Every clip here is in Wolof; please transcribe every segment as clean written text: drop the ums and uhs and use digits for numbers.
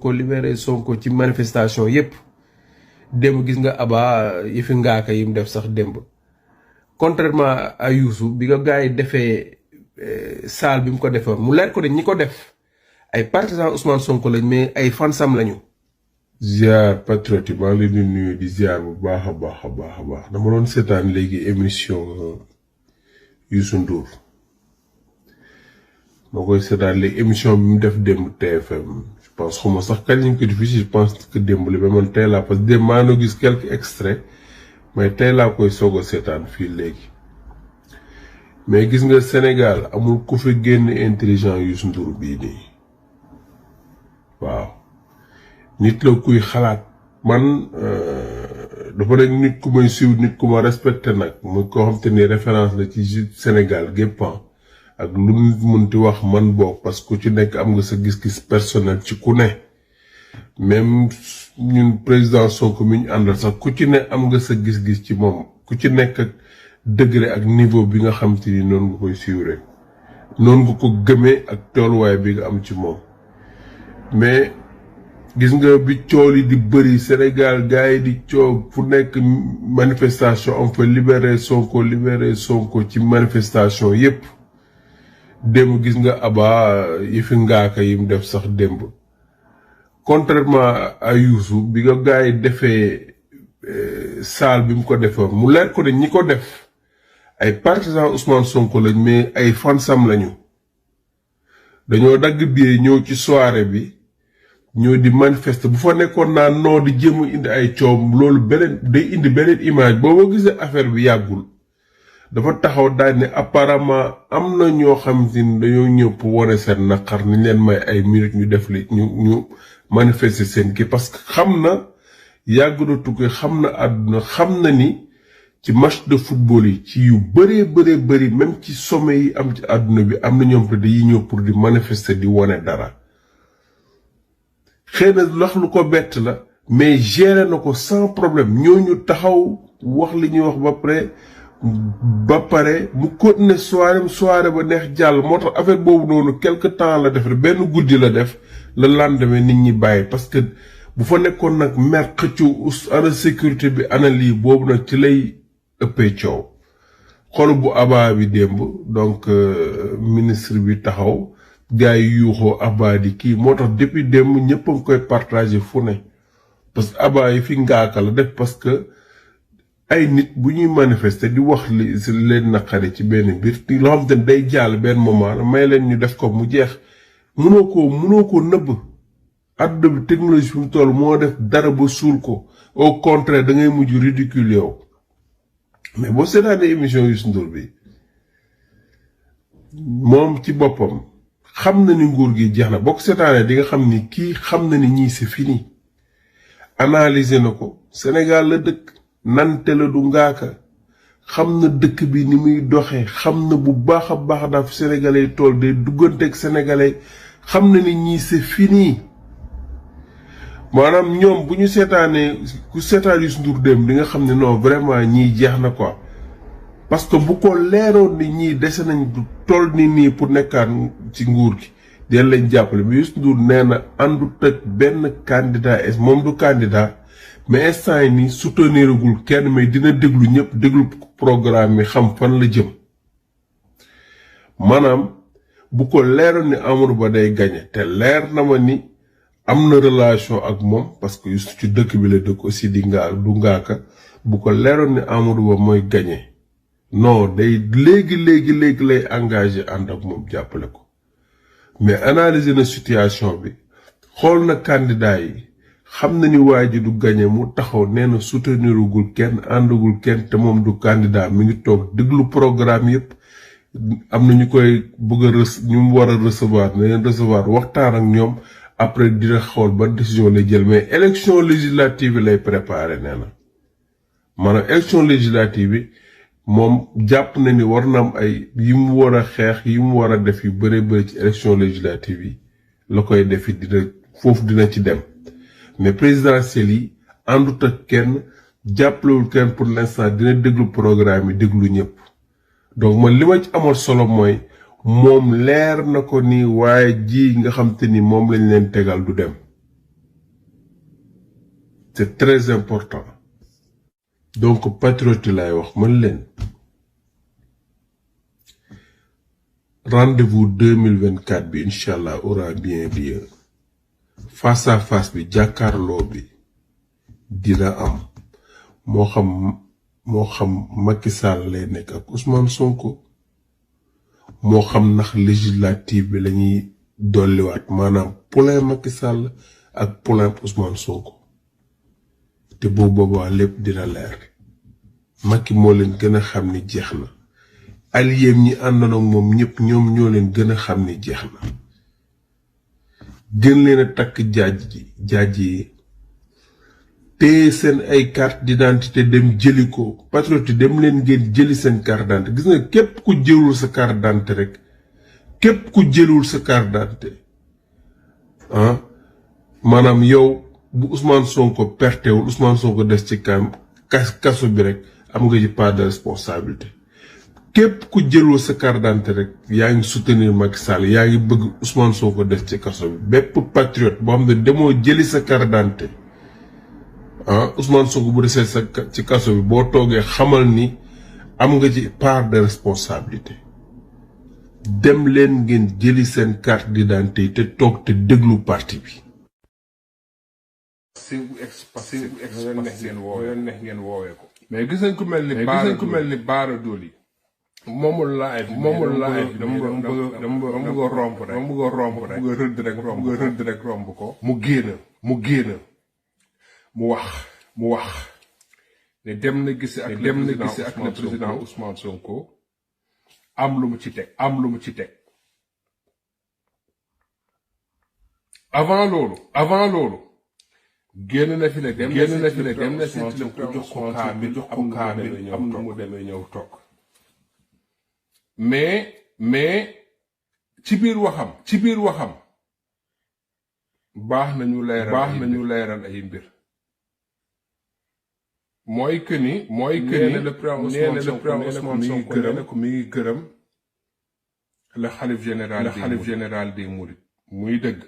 ko libéré Sonko ci manifestation yépp démb gis nga Abba yëfi ngaaka yim def sax démb contrairement à Youssou bi nga gars yi defee salle bi mu ko defoon mu leer ko de ñi ko def ay partisans Ousmane Sonko lañ mais ay fansam lañu. ziar patriote maa ngi leen di nuyu di ziar bu baax a baax dama doon seetaan léegi émission Youssou Ndour moo koy seetaan léegi émission bi mu def démb TFM je pense xuma sax kañ lañ ko diffusé je pense que démb la mais man tey laa parce que démb maa ngi gis quelques extraits mais tey laa koy soog a seetaan fii léegi mais gis nga Sénégal amul ku fi génn intelligent Youssou Ndour bii nii waaw nit la kuy xalaat man dafa nekk nit ku may suivre nit ku ma respecté nag muy koo xam te ni référence la ci Sénégal gépp ak lu nit mënti wax man bokk parce que ku ci nekk am nga sa gis-gis personnel ci ku ne même ñun président Sonko mi ñu àndal sax ku ci ne am nga sa gis-gis ci moom ku ci nekk ak degré ak niveau bi nga xam te ni noonu nga koy suivre noonu nga ko gëmee ak tolluwaay bi nga am ci moom mais gis nga bi coow li di bëri Sénégal gars yi di coow fu nekk manifestation am fa libéré Sonko ci manifestation yépp démb gis nga Abba yëfi ngaaka yim def sax démb contrairement à Youssou bi nga gars yi defee salle bi mu ko defoon mu leer ko de ñi ko def ay partisans Ousmane Sonko lañ mais ay fansam lañu dañoo dagg billet ñëw ci soirée bi ñoo di manifester bu fa nekkoon naa noo di jéem a indi ay coom loolu beneen day indi beneen image boo gisee affaire bi yàggul dafa taxaw daal ne apparemment am na ñoo xam ni dañoo ñëw pour wane seen naqar ni leen may ay minutes ñu def li ñu manifester seen kii parce que xam na yàgg na tukki xam na àdduna xam na ni ci match de football yi ci yu bëri même ci sommet yi am ci àdduna bi am na ñoom te dañuy ñëw pour di manifester di wane dara xëy na lax lu ko bett la mais gérer na ko sans problème ñooñu taxaw wax li ñuy wax ba pare mu continuer soirée ba neex jàll moo tax affaire boobu noonu quelque temps la def benn guddi la def le lendemain nit ñi bàyyi parce que bu fa nekkoon nag mer xëccu ana sécurité bi ana lii boobu nag ci lay ëppee coow xol bu Abba bi démb donc ministre bi taxaw gars yi yuuxoo Abba di kii moo tax depuis démb ñëpp a ngi koy partager fu ne parce que Abba yi fi ngaaka la def parce que ay nit bu ñuy manifester di wax li leen naqari ci benn mbir loo xam te ne day jàll benn moment may leen ñu def ko mu jeex mënoo ko nëbb àdduna bi technologie fi mu toll moo def dara ba suul ko au contraire da ngay mujj ridicule yow mais boo seetaanee émission Youssou Ndour bi moom ci boppam xam na ni nguur gi jeex na boo ko seetaanee di nga xam ni kii xam na ni ñii c'est fini analyser na ko Sénégal la dëkk nante la du ngaaka xam na dëkk bi ni muy doxee xam na bu baax a baax daal sénégalais tool day dugganteeg sénégalais xam na ni ñii c'est fini maanaam ñoom bu ñu seetaanee ku seetaan Youssou Ndour dem di nga xam ne non vraiment ñii jeex na quoi parce que bu ko leeroon ni ñii dese nañ du toll nii pour nekkaat ci nguur gi del lañ jàppale mais Youssou Ndour nee na àndut ak benn candidat moom du candidat mais instant yi nii souteniragul kenn mais dina déglu ñëpp déglu programme mi xam fan la jëm maanaam bu ko leeroon ni Amadou Ba day gagné te leer na ma ni am na relation ak moom parce que ci dëkk bi la dëkk aussi du ngaaka bu ko leeroon ni Amadou Ba mooy gagné non day léegi lay engagé ànd ak moom jàppale ko mais analyser na situation bi xool na candidat yi xam na ni waa ji du gagné mu taxaw nee na soutenirugul kenn àndagul kenn te moom du candidat mi ngi toog déglu programme yépp am na ñu koy bëgg a ñu mu war a recevoir na leen recevoir waxtaan ak ñoom après dina xool ba décision lay jël mais élection législative lay préparé nee na maanaam élection législative bi moom jàpp na ni war na am ay yi mu war a xeex yi mu war a def yu bëri ci élection législative yi la koy defi dina ci dem mais présidentielle yi àndut ak kenn jàppalewul kenn pour l'instant dina déglu programme yi déglu ñëpp donc man li ma ci amal solo mooy moom leer na ko ni waaye ji nga xam te ni moom lañ leen tegal du dem c'est très important. Donc patriote lay wax man leen rendez-vous 2024 bi inshallah aura bien lieu. Face à face bi jàkkaarloo bi dina am moo xam Macky Sall lay nekk ak Ousmane Sonko moo xam ndax législative bi lañuy dolliwaat maanaam poulain Macky Sall ak poulain Ousmane Sonko te boobaa lépp dina leer Macky moo leen gën a xam ni jeex na alliés ñi àndoon ak moom ñëpp ñoom ñoo leen gën a xam ni jeex na gën leen a takk jaaj yi te seen ay carte d'identité dem jëli ko patriote dem leen ngeen jëli seen carte d'identité gis nga képp ku jëlul sa carte d'identité rek képp ku jëlul sa carte d'identité maanaam yow bu Ousmane Sonko pertewul Ousmane Sonko des ci kaso bi rek am nga ci part de responsabilité képp ku jëlul sa carte d'identité rek yaa ngi soutenir Macky Sall yaa ngi bëgg Ousmane Sonko des ci kaso bi bépp patriote boo xam ne demoo jëli sa carte d'identité Ousmane Sonko bu desee sa ci kaso bi boo toogee xamal ni am nga ci part de responsabilité dem leen ngeen jëli seen carte d'identité te toog te déglu parti bi. ngeen woowee ko. mais gis nañ ku mel ni Bara Dolly moomul laay dama bëgg a romb rek bëgg a rëdd rek romb ko mu génn mu wax ne dem na gisi ak le président Ousmane Sonko am lu mu ci teg avant loolu génn na fi ne dem na si jox ko kaamil am na mu demee ñëw toog mais ci biir waxam baax nañu leeral ay mbir mooy que ni le président Ousmane Sonko mi ngi gërëm le xalif général des mourides muy dëgg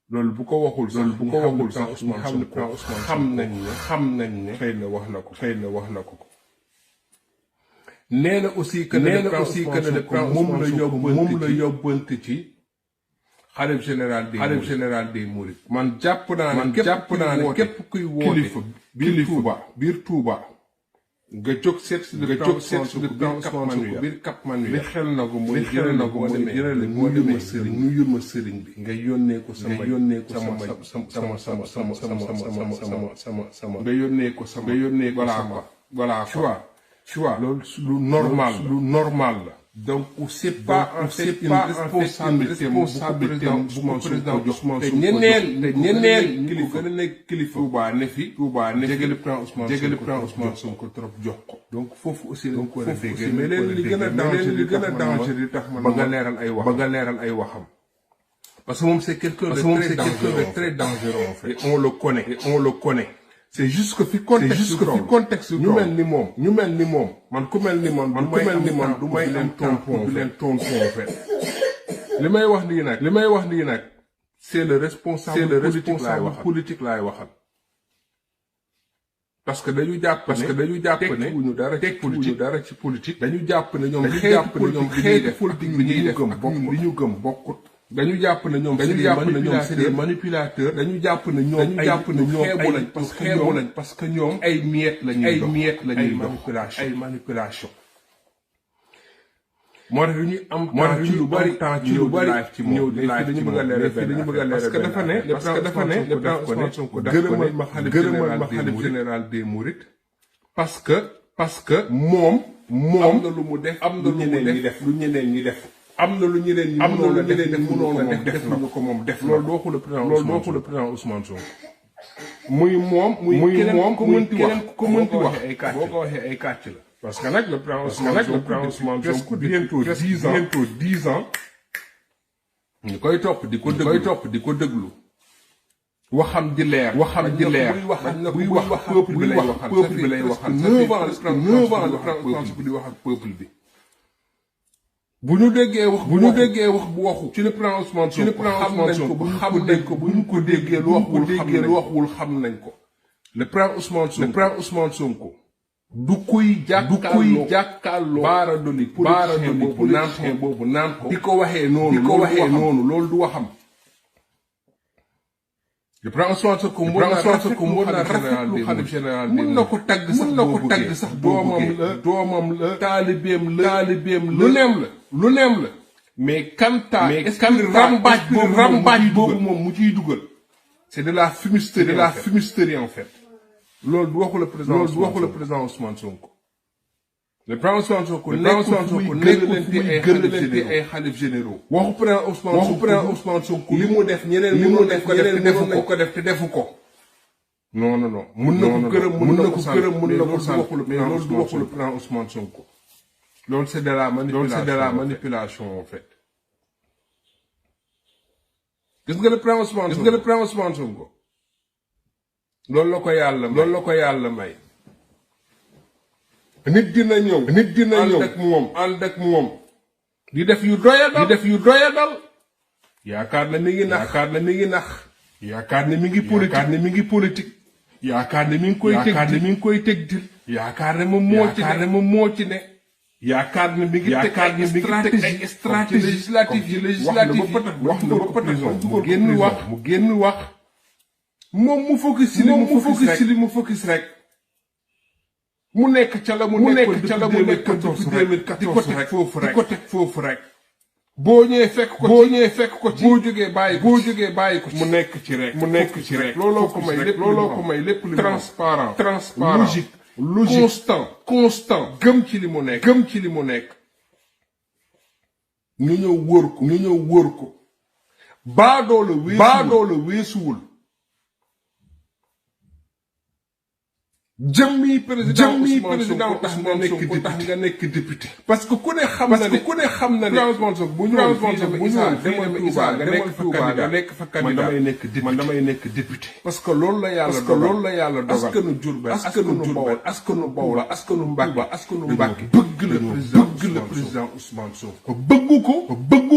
loolu bu ko waxul sax Ousmane Sonko xam nañ ne xëy na wax na ko nee na aussi que le président moom la yóbbante ci xalif général des mourides man jàpp naa ne képp kuy woote biir Touba nga jóg seet si le président biir Cap Manuel li xel na ko mooy jëral ma sëriñ nuyul ma sëriñ bi nga yónnee ko sama nga yónnee ko voilà tu vois loolu lu normal la donc c'est pas en fait une responsabilité bu président Ousmane Sonko ñeneen kilifa gën a nekk kilifa Touba ne fi jege le président Ousmane Sonko trop jox ko donc foofu aussi dañ ko dégg mais leen li gën a danger li tax man ba nga leeral ay waxam parce que moom c'est quelqu'un de très dangereux en fait et on le connaît c'est juste que fi contexte ñu mel ni moom man ku mel ni man du may leen tonton en fait li may wax nii nag c'est le responsable politique laay waxal parce que dañu jàpp ne tekkuñu dara ci politique dañu jàpp ne ñoom xeetu politique bi ñu gëm bokkut dañu jàpp ne ñoom c'est des manipulateurs dañu jàpp ne ñoom xeebu lañ parce que ñoom ay miettes lañuy ay manipulation moo tax dañuy am temps ci lu bari ci moom dañu bëgg a leeral parce que dafa ne le président Ousmane Sonko gërëmal ma xalif général des mourides parce que moom am na lu mu def lu ñeneen ñi def am na lu ñeneen ñi mënoon a def moom def loolu waxu le président Ousmane Sonko muy keneen ku mënti wax boo ko waxee ay kàcc la parce que nag le président Ousmane Sonko bientôt 10 ans ñu koy topp di ko déglu waxam di leer buy wax peuple bi lay waxal 9 ans le président di wax ak peuple bi bu ñu déggee wax bu waxu ci le président Ousmane Sonko xam nañ ko bu ñu ko déggee lu waxul xam nañ ko le président Ousmane Sonko du kuy jàkkaarloo baara doli politicien boobu naan ko di ko waxee noonu loolu du waxam. le président Ousmane Sonko mën na rafetlu xalif général mën na ko tagg sax doomam la taalibeem la lu neem la mais est-ce que rambaaj boobu moom mu ciy dugal c'est de la fumisterie en fait. loolu du waxu le président Ousmane Sonko. le président Ousmane Sonko nekkul gën ay xalif généraux. waxu président Ousmane Sonko li mu def ñeneen mënoon ko def te defu ko. non mun na ko gërëm mun na ko sant mais loolu du waxu le président Ousmane Sonko. loolu c'est de la manipulation en fait. gis nga le président Ousmane Sonko. loolu la ko yàlla may. nit dina ñëw ànd ak moom di def yu doyadal yaakaar na mi ngi nax yaakaar ne mi ngi politique yaakaar ne mi ngi koy teg dil yaakaar ne moom moo ci ne yaakaar ne mi ngi teg ay stratégie législative wax na ba prison mu génn wax moom mu focus ci li mu focus rek mu nekk ca la mu nekk depuis 2014 di ko teg foofu rek boo ñëwee fekk ko ci boo jógee bàyyi ko ci mu nekk ci rek looloo ko may lépp li transparent logique constant gëm ci li mu nekk ñu ñëw wër ko baadoola weesuwul jëmmi président tax nga nekk député. parce que ku ne xam na ne Ousmane Sonko bu ñëwoon demal Touba nga nekk fa candidat man damay nekk député. parce que loolu la yàlla dogal askanu Diourbel askanu Bawol askanu Mbàkke bëgg le président Ousmane Sonko bëggu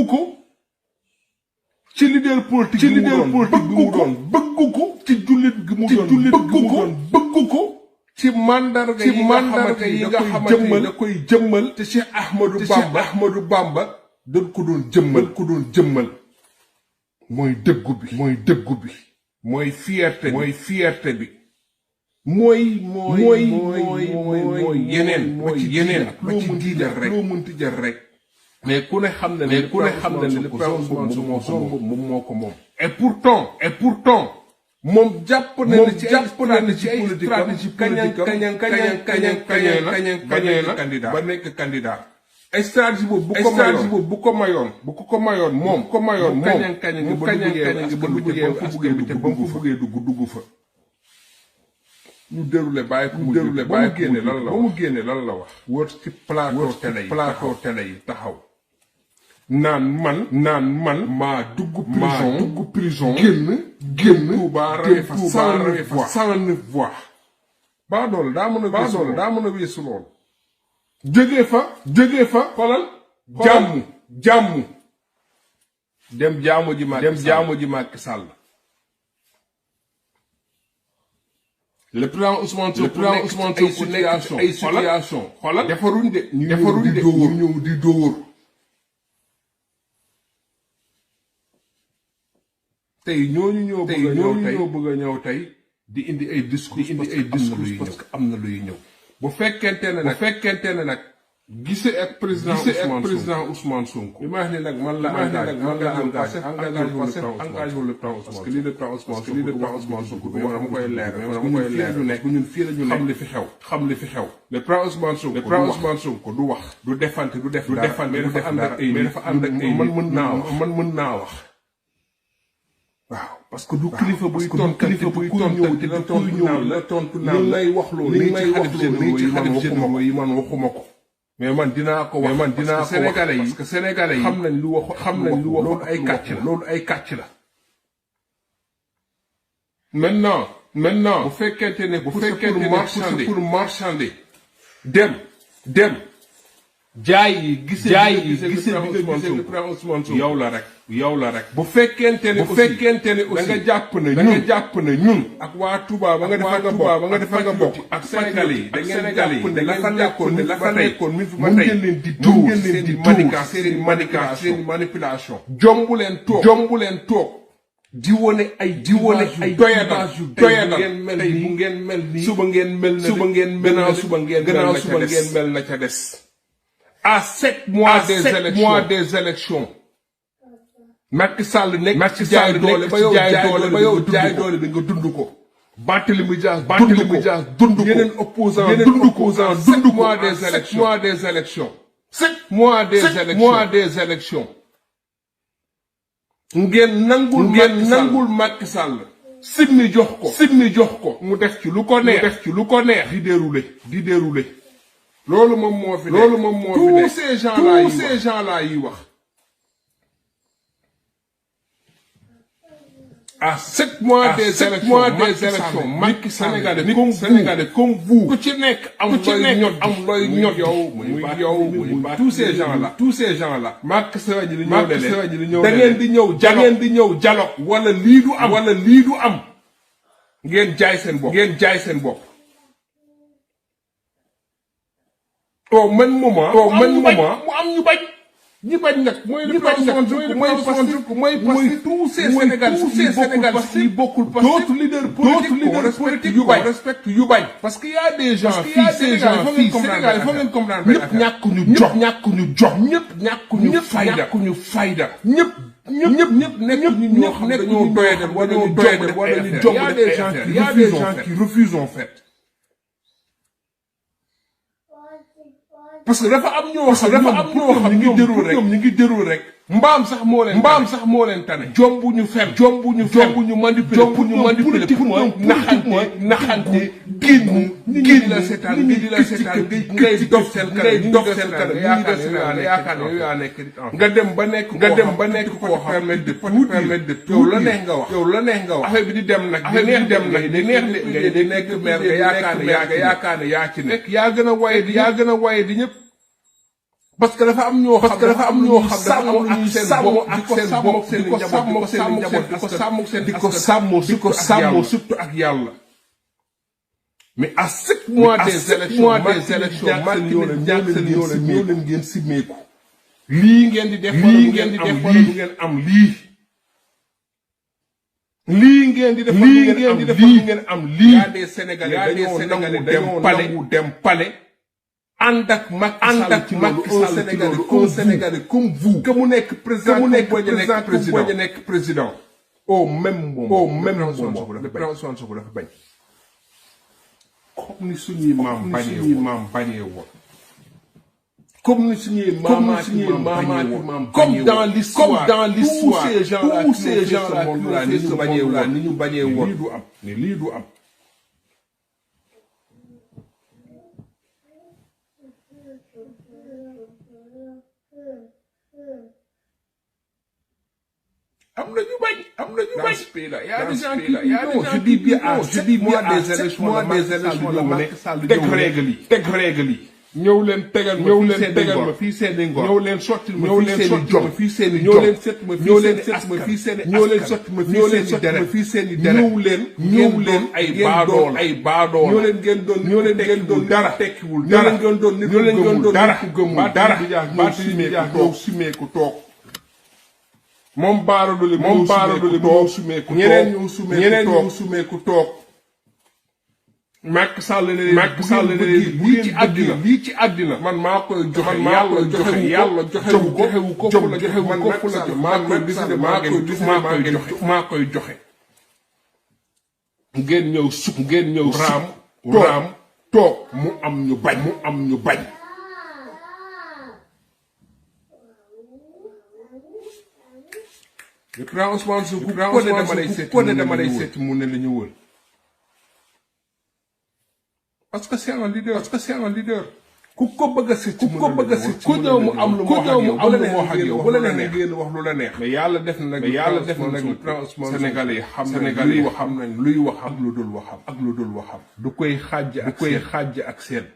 ko ci leader politique bi mu doon bëggu ko ci jullit gi mu doon bëggu ko ci mandarga yi nga xamante ni da koy jëmmal te Cheikh Ahmadou Bamba dañ ko doon jëmmal mooy dëggu bi mooy fierté bi mooy yeneen ak loo mënti jar rek mais ku ne xam na ne le président moom moo ko moom et pourtant moom jàpp na ne ci ay stratégie kañang candidat ba nekk candidat ay stratégie boobu bu ko mayoon moom kañang ba mu buggee dugg fa ñu déroulé bàyyi ko ba mu génne lan la wax wër ci plateau télé yi taxaw naan man maa dugg prison génn Touba rawee fa 109 voix baadool daa mën a weesu lool jógee fa xolal jàmm dem jaamu ji Macky Sall le président Ousmane Sonko nekk ay situation xolal defaruñ de ñëw di dóor tey ñooñu ñoo bëgg a ñëw tey di indi ay discours parce que am na luy ñëw bu fekkente ne nag gisee ak président Ousmane Sonko li ma wax ni nag man la engagé le plan Ousmane parce que lii le plan Ousmane Sonko mais man dama koy leer ñun fii la ñu nekk xam li fi xew le plan Ousmane Sonko du wax du defante mais dafa ànd ak ay man mën naa wax waaw parce que du kilifa buy tontu la tontu naan lay wax loolu li may wax loolu ci xalif généraux yi man waxuma ko mais man dinaa ko wax parce que sénégalais yi xam nañ lu wax loolu ay kàcc la maintenant bu fekkente ne pour marchander dem jaay yi gise yow la rek bu fekkente ne da nga jàpp na ñun ak waa Touba ba nga defal nga bokk ak Sénégalais yi da ngeen jàpp ne la fa nekkoon mi fi ba tey ngeen leen di dóor seen i manipulation jombu leen toog di wone ay doyadal tey bu ngeen mel ni suba ngeen mel na ca des à 7 mois des élections Macky Sall nekk ci jaay doole ba yow jaay doole bi nga dund ko Barthélémy Dias dund ko yeneen opposant dund ko 7 mois des élections 7 mois des élections ngeen nangul Macky Sall simmi jox ko mu def ci lu ko neex di dérouler loolu moom moo fi tous ces gens là yi wax à 7 mois des élections Macky Sénégalais comme vous ku ci nekk am looy ñot yow muy tous ces gens là Macky Sall di ñëw da ngeen di ñëw dialogue wala lii du am ngeen jaay seen bopp au même moment mu am ñu bañ ñi bañ nag mooy tous ces Sénégalais yi bokkul parce que d'autres leaders politiques yu bañ parce que y a des gens fii Sénégal il faut ngeen comprendre ñëpp ñàkk ñu jox ñëpp fayda ñëpp nekk ñoo xam dañoo doyadal wala ñu jomb def y a des gens qui refusent en fait parce que dafa am ñoo xam ñu ngi déroul rek mbaam sax moo leen tane jombu ñu manipuler pour naxante génn di la seetaan ngay dof seen kanam yaakaar ne yaa nekk nga dem ba nekk koo xam de yow la neex nga wax affaire bi di dem nag di nekk maire nga yaakaar ne yaa ci nekk yaa gën a waye di ñëpp parce que dafa am ñoo xam di ko sàmm surtout ak yàlla mais à 7 mois des élections ñëw leen ngeen simmeeku lii ngeen di def wala du ngeen am lii ngeen di def wala du ngeen am lii y a des Sénégalais dañoo nangu dem palais ànd ak Macky Sall un Sénégalais comme vous que mu nekk président nekk président au même moment le président Sonko dafa bañ comme ni suñuy maam bañee woon comme ni suñuy maam comme dans l'histoire tous ces gens-là ni ñu bañee woon lii du am am na ñu bañ dans ce pays là y a des gens qui je dis bien je dis mois des élections Macky Sall teg règle yi ñëw leen tegal ma fii seen i ngor ñëw leen sottil ma fii seen i jom ñëw leen sotti ma fii seen i deret ñëw leen ay baadool ñëw leen ngeen doon dara tekkiwul dara ñëw leen ngeen doon dara gëmul dara ñëw simeeku toog moom baadoole moo sumeeku ñeneen sumeeku toog Macky Sall ne lii ci àddina man maa koy joxe yàlla joxewu ko maa koy joxe ngeen ñëw raam toog mu am ñu bañ le président Ousmane Sonko ku ne dama lay seeti mu ne la ñu wër parce que c'est un leader ku ko bëgg a seeti ku ñëw mu am lu mu wax ak yow bu la neex ngeen wax lu la neex mais yàlla def na nag Sénégalais yi xam nañ luy wax ak lu dul waxam du koy xàjj ak seen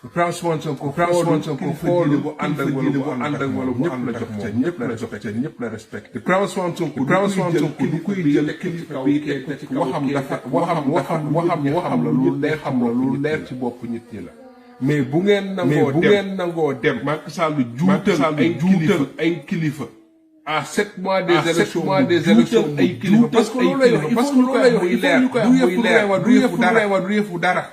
Ousmane Sonko xool bu ànd ak wala bu ànd ak jox ñëpp la respecté Ousmane Sonko du koy jël kilifa bi ci waxam la lu leer ci bopp nit ñi la mais bu ngeen nangoo dem Macky Sall juutal ay kilifa à 7 mois des élections ay kilifa parce que loolu lay wax muy leer du yëfu dara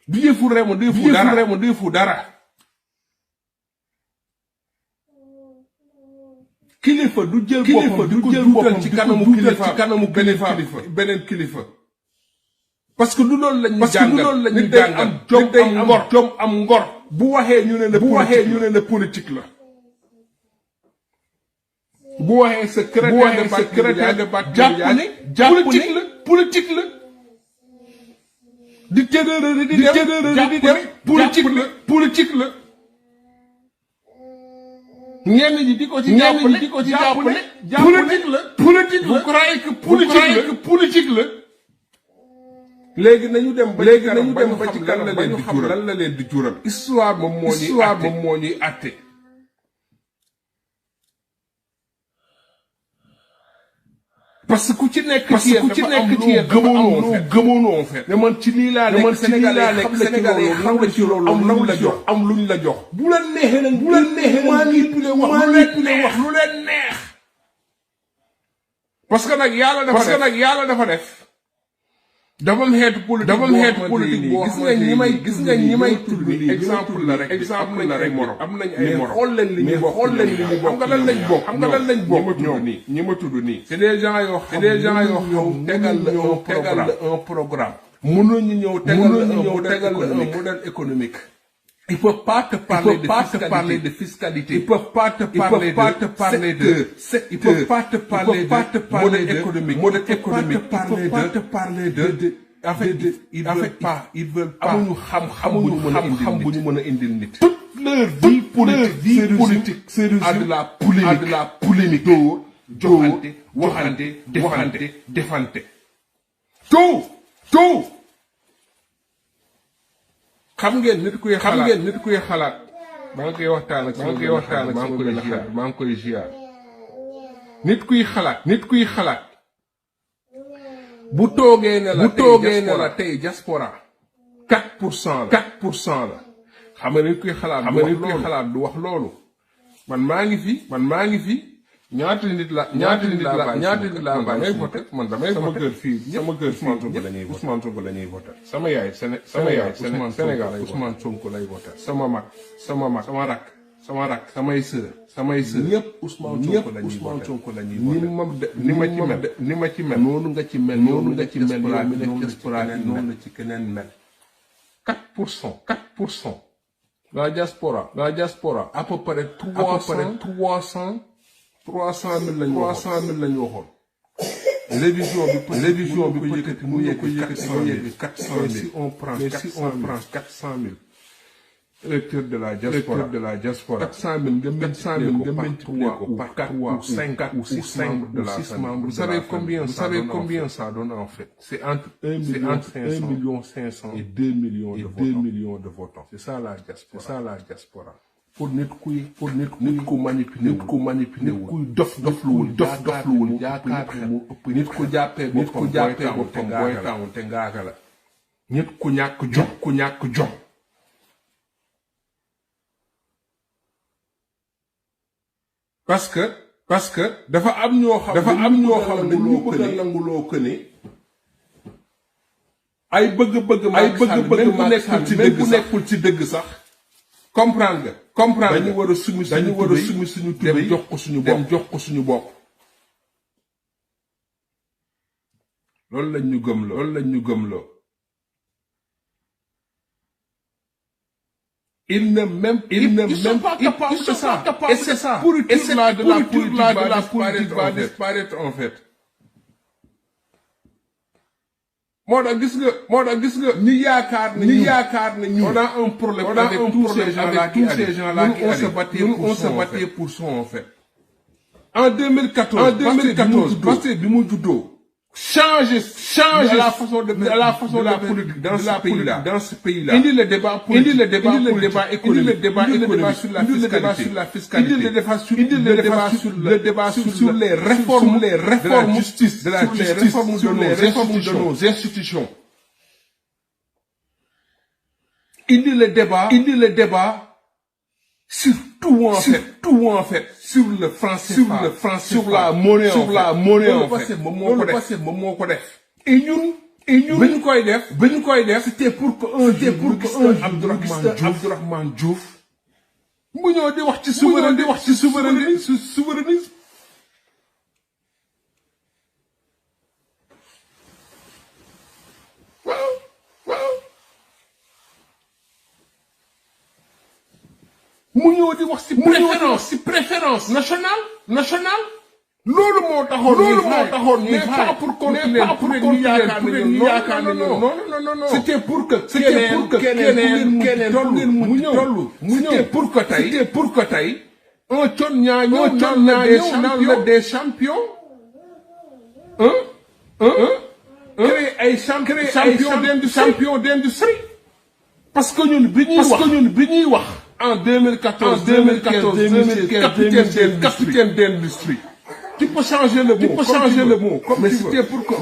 du yëfu dara kilifa du jël boppam ci kanamu beneen kilifa parce que du loolu lañu jàngal nit day am jom am ngor bu waxee ñu ne la politique la bu waxee secrétaire de parti jàpp ne politique la di tëddee di dem politique la ñenn ñi di ko ci jàppale politique la vous croyez que politique la léegi nañu dem ba ci kanam dañu xam lan la leen di jural histoire moom moo ñuy àtte parce que ku ci nekk ci gëmoon en fait ne man ci lii laa nekk Sénégalais xam nga ci loolu am luñ la jox bu la neexee nag manipulé wax lu leen neex parce que nag yàlla dafa def dafa am xeetu politique boo gis nga ñi may tudd ni exemple la rek am nañ ay morom xool leen li ñu bokk xam nga lan lañ bokk ñi ma tudd nii c'est des gens yoo xam tegal la un programme mënuñu ñëw tegal la un modèle économique ils peuvent pas te parler de fiscalité ils peuvent pas te parler de secteur ils peuvent pas te parler de modèle économique ils peuvent pas te parler de en fait ils veulent pas amuñu xam bu ñu mën a indil nit toute leur vie politique c'est à de la polémique dóor joxante waxante defante tout xam ngeen nit kuy xalaat maa ngi koy waxtaan ak maa ngi koy ziar nit kuy xalaat bu toogee ne la tey diaspora 4% la xam nga nit kuy xalaat du wax loolu man maa ngi fi ñaata nit la damay voté man damay voté sama kër fii Ousmane Sonko la ñuy voté sama yaay Sénégal Ousmane Sonko lay voté sama mag sama rak samay sœur ñëpp Ousmane Sonko la ñuy voté ni ma ci mel noonu nga ci mel noonu la ci keneen mel 4% la diaspora à peu près 300 000 lañu waxoon révision bi peut-être mu yegg 400 000 si on prend 400 000 électeurs de la diaspora 400 000 nga multiplier ko par 4 ou 5 ou 6 membres. Vous savez combien ça donne en fait? C'est entre 1 million 500 et 2 millions de votants. C'est ça la diaspora. Pour nit ku manipuler kuy dof yaakaar mu ëpp nit ku jàppee boppam booy taawul te ngaaka la nit ku ñàkk jom parce que dafa am ñoo xam ne ñu bëgg a nanguloo que ne ay bëgg bu nekkul ci dëgg sax comprendre dañu war a sumi suñu tubéy dem jox ko suñu bopp loolu lañ ñu gëmloo ils ne sont pas capables de ça et c'est ça et cette pourriture là de la politique va disparaître en fait moo tax gis nga ñi yaakaar ne ñu on a un problème avec tous ces gens-là qui on se battait pour son en fait en 2014 parce que bi mu juddoo changer la façon de la politique dans ce pays-là. Indi le débat économique, le débat sur la fiscalité, indi le débat sur les réformes de la justice, de nos institutions. Indi le débat sur tout en fait, sur le franc CFA, sur la monnaie en fait. Et nous, c'était pour que un Abdourahmane Diouf mu ñëw di wax ci souverainisme. mu ñëw di wax ci préférence nationale. loolu moo taxoon mais pas pour continuer non. C'était pour que keneen mu ñëw. C'était pour que tey un con ñaa ñëw naan la des champions. créer ay champion d'industrie. Parce que ñun bi ñuy wax en 2014 capitaine d'industrie. Tu peux changer le mot. Mais c'était pour que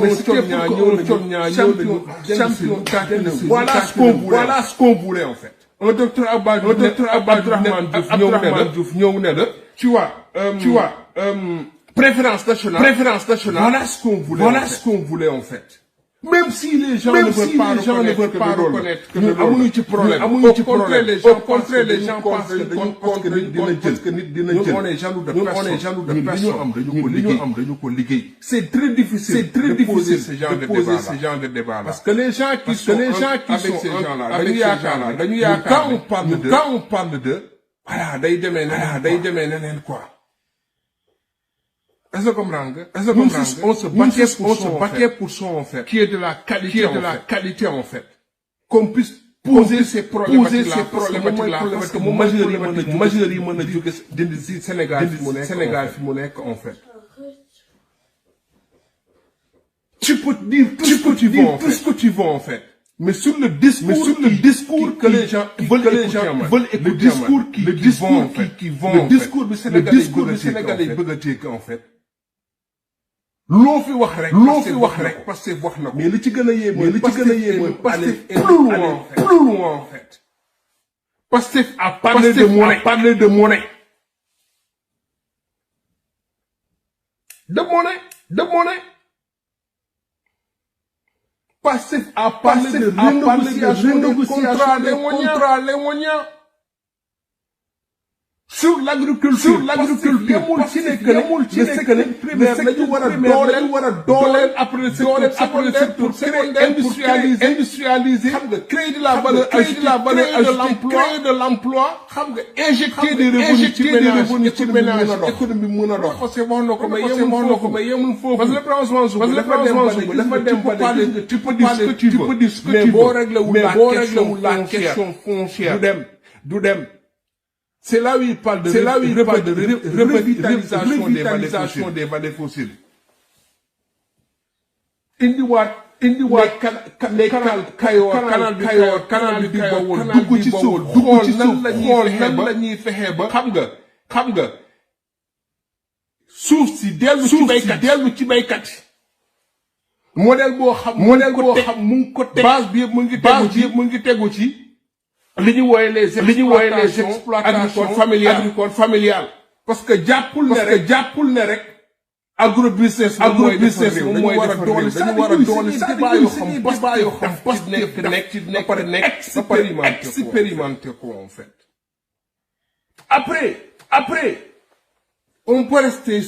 voilà ce qu'on voulait en fait. Un docteur Abdourahmane Diouf ñëw ne la. Tu vois, préférence nationale. Voilà ce qu'on voulait en fait. Même si les gens ne veulent pas reconnaître que nous avons un problème. Au contraire, les gens pensent que nous on est jaloux de personne. C'est très difficile de poser ce genre de débat-là. Parce que les gens qui sont avec ces gens-là, quand on parle d'eux, voilà, day demee neneen quoi. Est-ce que comprendre? On se battait pour son en fait. Qui est de la qualité en fait. Qu'on puisse poser ces problématiques-là. Parce que mon majorité mën a jóge dindi si Sénégal fi mu nekk en fait. Tu peux dire tout ce que tu veux en fait. Mais sur le discours que les gens veulent écouter, le discours qui vont le discours du Sénégalais bëgg a dégg en fait. loo fi wax rek parce que wax na ko. Mais li ci gën a yee mooy Pastef plus loin en fait. Pastef a parlé de monnaie. Pastef a parlé de renégociation des contrats lémoniens. Sur l'agriculture yemul ci nekk le secteur primaire lañu war a dooleel après le secteur pour industrialiser xam nga créer de la valeur ajoutée créer de l'emploi xam nga injecter des revenus ci ménage économie mën a dox parce que wax na ko mais yemul foofu parce que le président dafa dem ba tu peux dire ce que tu veux mais boo réglé wul la question foncière du dem. C'est là où il parle de revitalisation des vallées fossiles. Indiwaat les canal du Bawol dugg ci suuf xool nan la ñuy fexe ba xam nga suuf si dellu ci baykat yi. modèle boo xam mu ngi ko teg base bi yëpp mu ngi tegu ci li ñu wooye les exploitations familiales parce que jàppul ne rek agrobusiness moom mooy defar réew dañu war a doole débat yoo xam pas nekk expérimenté ko en fait. Après on peut rester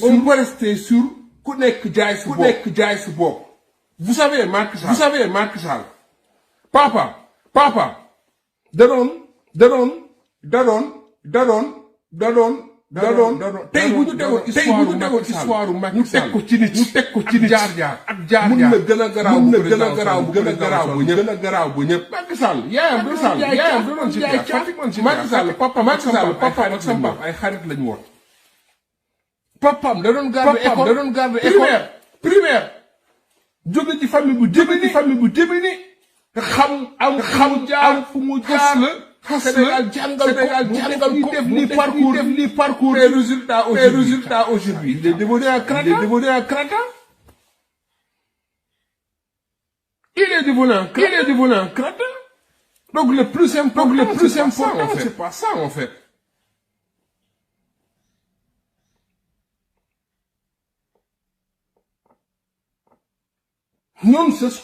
sur ku nekk jaay si bopp. Vous savez Macky Sall papa da doon tey bu ñu tegoon histoire Macky Sall ñu teg ko ci nit jaar mun na gën a garaaw bu ñëpp Macky Sall yaayam da doon ci Macky Sall papa ak sama papa ay xarit lañu woon. Papam da doon garder école primaire jóge ci famille bu démunie xam jaar fu mu jaar Sénégal jàngal ko mu def li parcours les résultats aujourd'hui il est devenu un crétin il est devenu un crétin donc le plus important c'est pas ça en fait ñoom c'est ce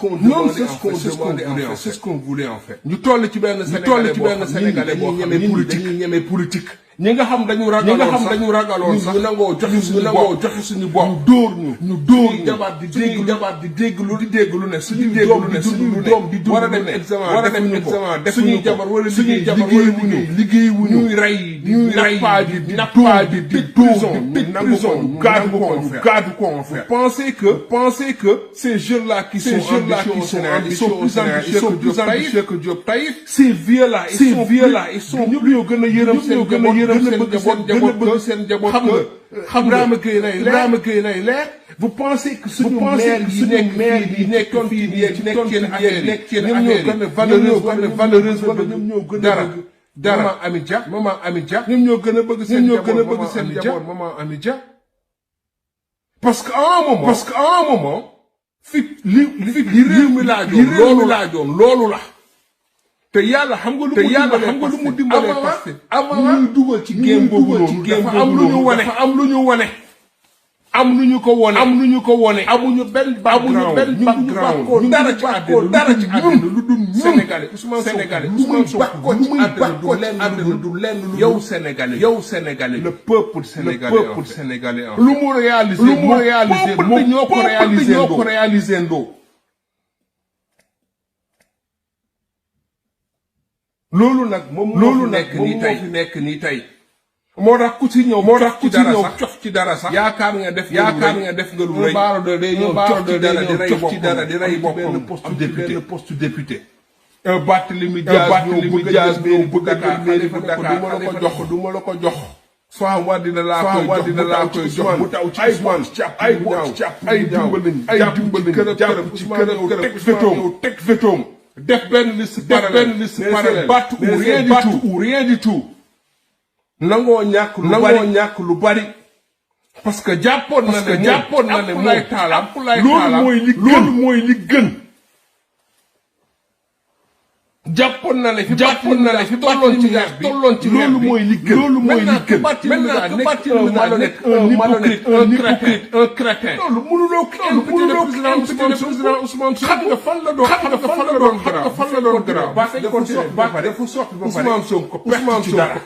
qu'on voulait en fait ñu toll ci benn sénégalais boo xam ne ñeme politique ñi nga xam dañu ragaloon sax ñu nangoo joxe suñu bopp ñu dóor ñu jabar di dégg lu ne suñu doom di war a dem examen suñuy jabar wala liggéey wu ñuy rey di nappa di prison gaadu ko en fait pensez que ces jeunes-là qui sont ambitieux, ils sont plus ambitieux que Diop Taïf. Ces vieux-là, ils sont plus au gën a yërëm seen njaboot xam Ibrahima Gueye nay leer. Vous pensez que suñu maire yi nekk fii nekk seen ñoom ñoo gën a valeureuse wala ñoom ñoo gën a dara maman Ami Dia ñoom ñoo gën a bëgg seen njaboot maman Ami Dia. Parce qu'à un moment li réew mi laajoon loolu la te yàlla xam nga lu mu dimbalee parce que avant ñuy dugal ci game boobu noonu dafa am lu ñu wane am lu ñu ko wone amuñu benn background dara ci àddina lu dul Sénégalais Ousmane Sonko lu muy bàkkoo ci àddina du lenn yow Sénégalais le peuple sénégalais lu mu réalisé moom ñoo ko réalisé ndoo loolu nag moom nekk nii tey moo tax ku ci ñëw cof ci dara sax yaakaar nga def nga lu rëy baaro de day ñëw cof ci dara di rey boppam benn poste député un Barthélémy Dias bëgg Dakar du ma la ko jox soit waa dina laa koy jox bu taw ci Ousmane ay dimbal jàpp ci këram teg vétoom def benn liste parallèle battu ou rien du tout nangoo ñàkk lu bari parce que jàppoon na ne loolu mooy li gën jàppoon na ne fi tolloon ci loolu mooy li gën maintenant nekk un hypocrite un crétin loolu mënuloo président Ousmane Sonko xam nga fan la doon grave dafa sotti ba pare Ousmane Sonko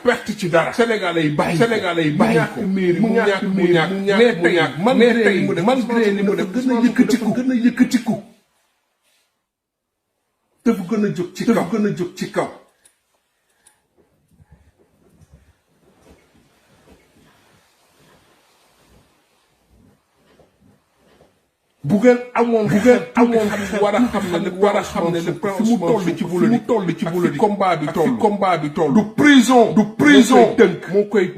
perte ci dara Sénégalais yi bàyyi ko mu ñàkk malgré li mu def gën a yëkkatiku dafa gën a jóg ci kaw bu ngeen amoon war a xam ne le plan fi mu toll ci politique combat bi toll du prison moo koy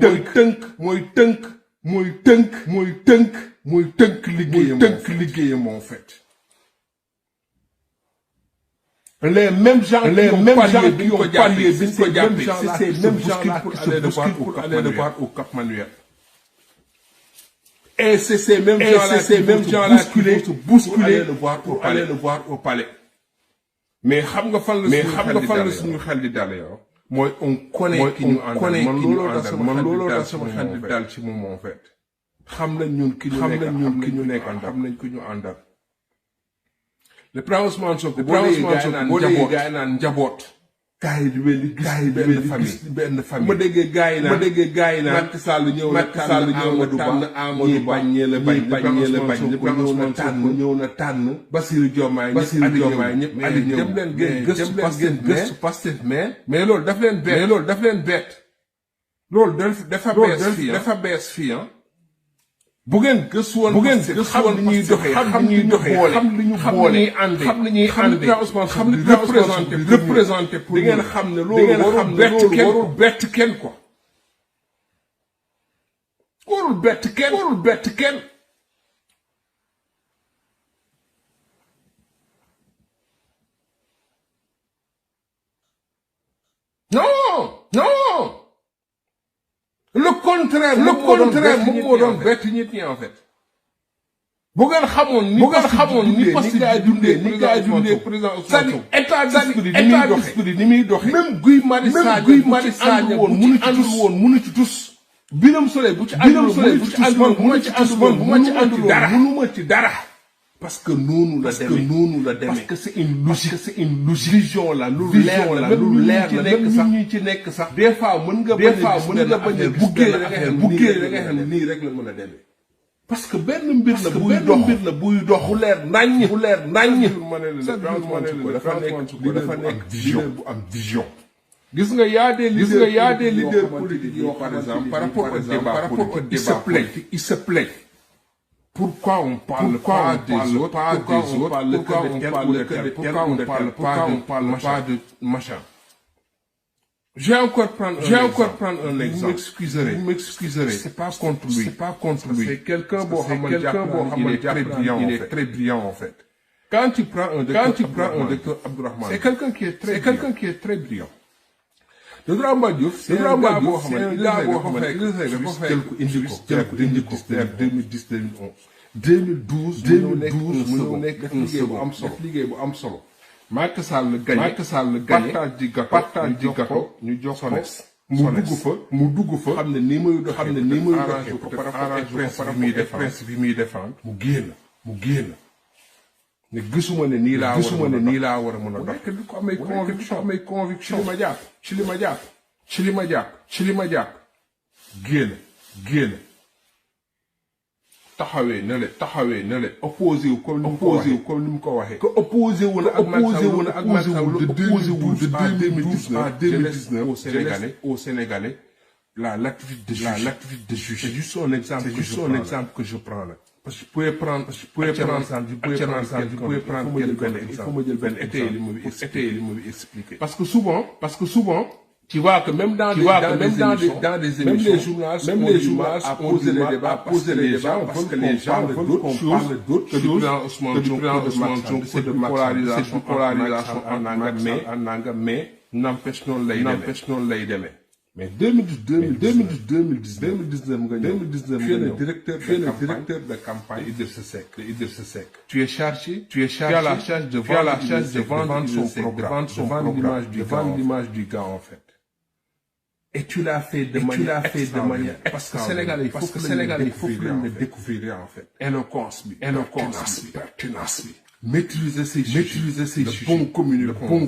tënk liggéeyam en fait les mêmes gens qui ont parié biñ ko jàppee c'est ces mêmes gens-là qui se bousculent pour aller le voir au Cap Manuel. Et c'est ces mêmes gens-là qui vont se bousculer pour aller le voir au palais. Mais xam nga fan la suñu xel di dale yow. mooy on connaît ki ñu àndal man looloo tax sama xel di dal ci moom en fait. xam nañ ñun ki ñu nekk xam nañ ki ñu àndal. le président Ousmane Sonko boo déggee gars yi naan njaboot. gars yi di benn famille. ma déggee gars yi naan Macky Sall ñëw na tànn Amadou Ba ñee la bañ ñëw na tànn Bassirou Diomaye ñëpp ali ñëw dem leen ngeen gëstu Pastef mais loolu daf leen bett loolu dafa bees fii bu ngeen gëstu woon xam li ñuy doxee xam li ñu boole xam li ñuy àndee xam li représenté pour di ngeen xam ne loolu warul bett kenn quoi warul bett kenn non le contraire moom moo doon bett nit ñi en fait bu ngeen xamoon ni poste ni gars yi dundee président Ousmane Sonko état d'esprit ni muy doxee même Guy Marius Sagna mënu ci tus Birame Souleye bu ci àndul mënuma ci dara parce que noonu la demee parce que c'est une logique vision la lu leer la même ñi ci nekk sax des fois mën nga bañ a buggee da nga xam ne nii rek la mën a demee parce que benn mbir la buy dox bu leer naññ dafa nekk vision bu am vision gis nga y a des leaders politiques yoo par exemple par rapport au débat il se plaît pourquoi on parle pas des autres pourquoi on parle pas de machin. Je vais encore prendre un exemple. Vous m'excuserez. C'est pas contre lui. C'est quelqu'un il est très brillant en fait. Quand tu prends un docteur Abdourahmane, c'est quelqu'un qui est très brillant. Le drama Diouf, c'est un gars boo xam ne 2010 2011 mu nekk liggéey bu am solo. Macky Sall gagné partage di gâteau ñu jox ko mu dugg fa xam ne nii muy doxee ko par rapport ak principe bi muy défendre mu génn ne gisuma ne nii laa war a mën a dox du ko amay conviction ci li ma jàpp génn taxawee na le opposé wu comme ni mu ko waxee que opposé wu na ak Macky Sall de 2012 à 2019 au Sénégalais la latitude de juger. C'est juste un exemple que je prends là. Parce que je pouvais prendre il faut me dire ben étayer li mu expliquer. Parce que souvent tu vois que même dans des émissions, même les journalistes à poser les débats parce que les gens veulent qu'on parle d'autres choses que du plan Ousmane Sonko, c'est de polarisation en nanga, mais n'empêche non lay demee. Mais 2019 tu es le directeur de campagne Idrissa Seck. Tu es chargé à la charge de vendre son programme, de vendre l'image du gars en fait. Et tu l'as fait de manière parce que Sénégalais il faut que le découvrir en fait. Éloquence bi, pertinence bi. Maîtriser ses sujets, le bon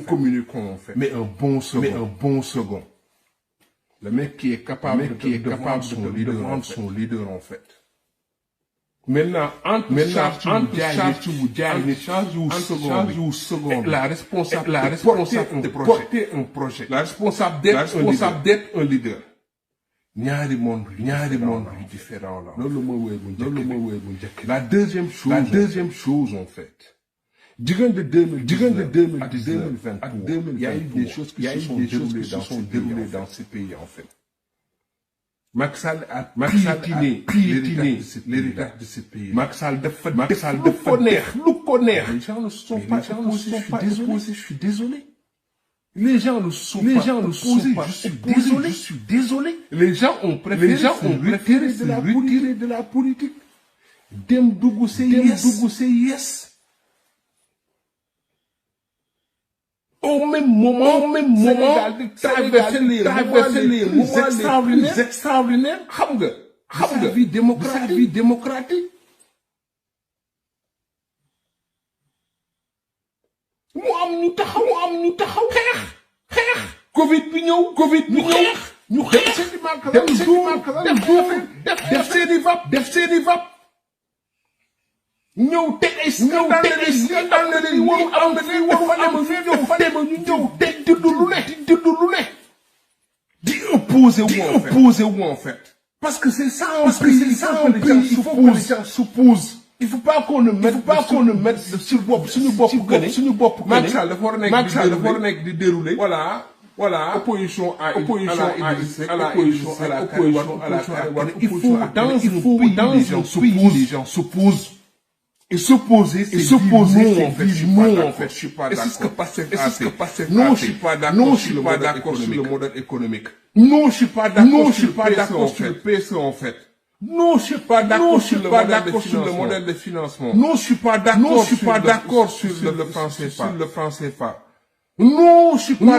communicant en fait. Mais un bon second. Le mec qui est capable de vendre son leader en fait. Maintenant, entre charge ou second, la responsable de porter un projet, la responsable d'être un leader. ñaari monde différent là. La deuxième chose en fait. Diggante 2019 à 2023, il y a eu des choses qui se sont déroulées dans ce pays en fait. Macky Sall a piétiné l'héritage de ce pays. Macky Sall dafa lu ko neex. Les gens ne sont pas opposés, je suis désolé. Les gens ne sont pas opposés, je suis désolé. Les gens ont préféré de la politique. Dem dugg yes. Au même moment, traverser les moments les extraordinaires, xam nga, vie démocratique. Mu am ñu taxaw xeex. Covid bi ñëw, ñu xeex def seeni vap. ñëw teg ay scandale yi waru am ñu ñëw teg juddu lu ne di opposé wu en fait parce que c'est ça un pays il faut que les gens s'opposent il faut pas qu'on ne mette suñu bopp Macky Sall dafa war a nekk di dérouler voilà opposition à l'opposition à la il faut dans un pays les gens s'opposent. Et s'opposer, c'est non, en fait, je suis pas d'accord. Est-ce que Pastef non, je suis pas d'accord sur le modèle économique. Non, je suis pas d'accord sur le PSE, en fait. Non, je suis pas d'accord sur le modèle de financement. Non, je suis pas d'accord sur le franc CFA. Non, je suis pas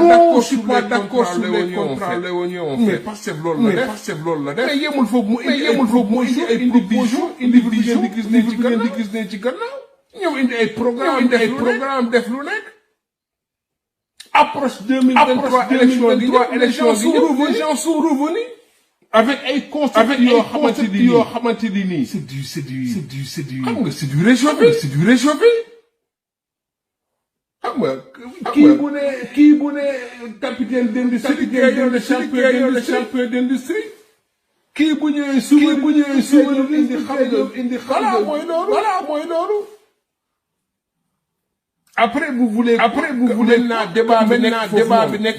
d'accord sur les contrats léoniens, en fait. Mais Pastef loolu la def. Mais yemul foofu mu indi ay proposition indi vision di gis ne ci gannaaw. ñëw indi ay programme def lu nekk. Approche 2023 élection gi les gens sont revenus avec ay concepts yoo xamante ni nii. C'est du xam nga c'est du réchauffé. xam nga kii bu ne capitaine d'industrie le champion d'industrie kii bu ñëwee suba indi xam nga mooy loolu après vous voulez naa débat bi nekk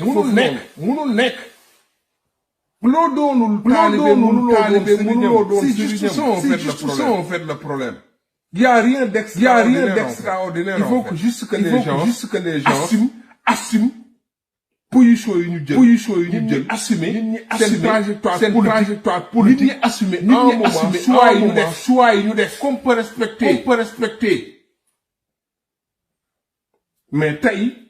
munul nekk loo doonul taalibe mënuloo doon c'est en fait le problème. Il y a rien d'extraordinaire. Il faut que juste que les gens assument position yi ñu jël assumer seen trajectoire politique assumer un moment choix yi ñu def qu'on peut respecter. Mais tey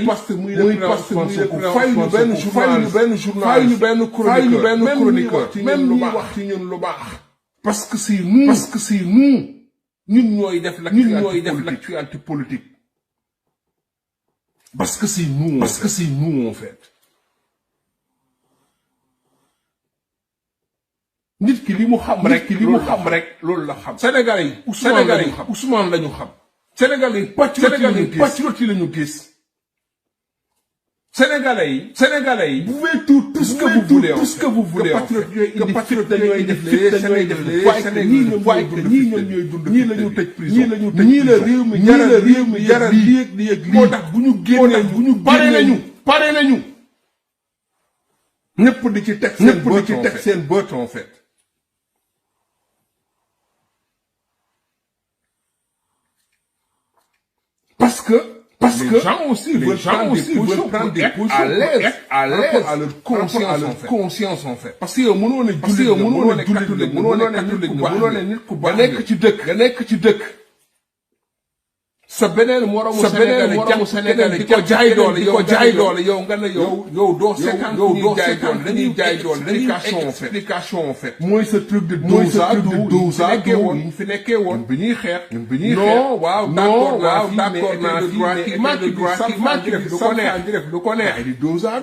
parce que muy fay ñu benn chroniqueur même ñuy wax ci ñun lu baax. Parce que c'est nous. ñun ñooy def l'actualité politique. Parce que c'est nous en fait. nit ki li mu xam rek loolu la xam. Sénégalais yi Ousmane lañu xam. Sénégalais yi patriote yi lañu gis. Sénégalais yi vous pouvez tout ce que vous voulez que patriote dañuy def ñii ñooy dund ñii lañu tëj prison ñii la réew mi jaral li yëg moo tax bu ñu génnee pare nañu ñëpp di ci teg seen bët en fait. Parce que les gens aussi veulent prendre des positions à l'aise à leur conscience en fait. Parce que yow mënoo ne catholique mënoo ne nit ku baax nga nekk ci dëkk sa beneen moromu Sénégal di ko jaay doole yow nga ne yow doo seetaan dañuy jaay doole explication en fait. mooy ce truc de dosa ñu fi nekkee woon bi ñuy xeex non waaw d'accord naa fi mais Macky def lu ko neex ay di dosa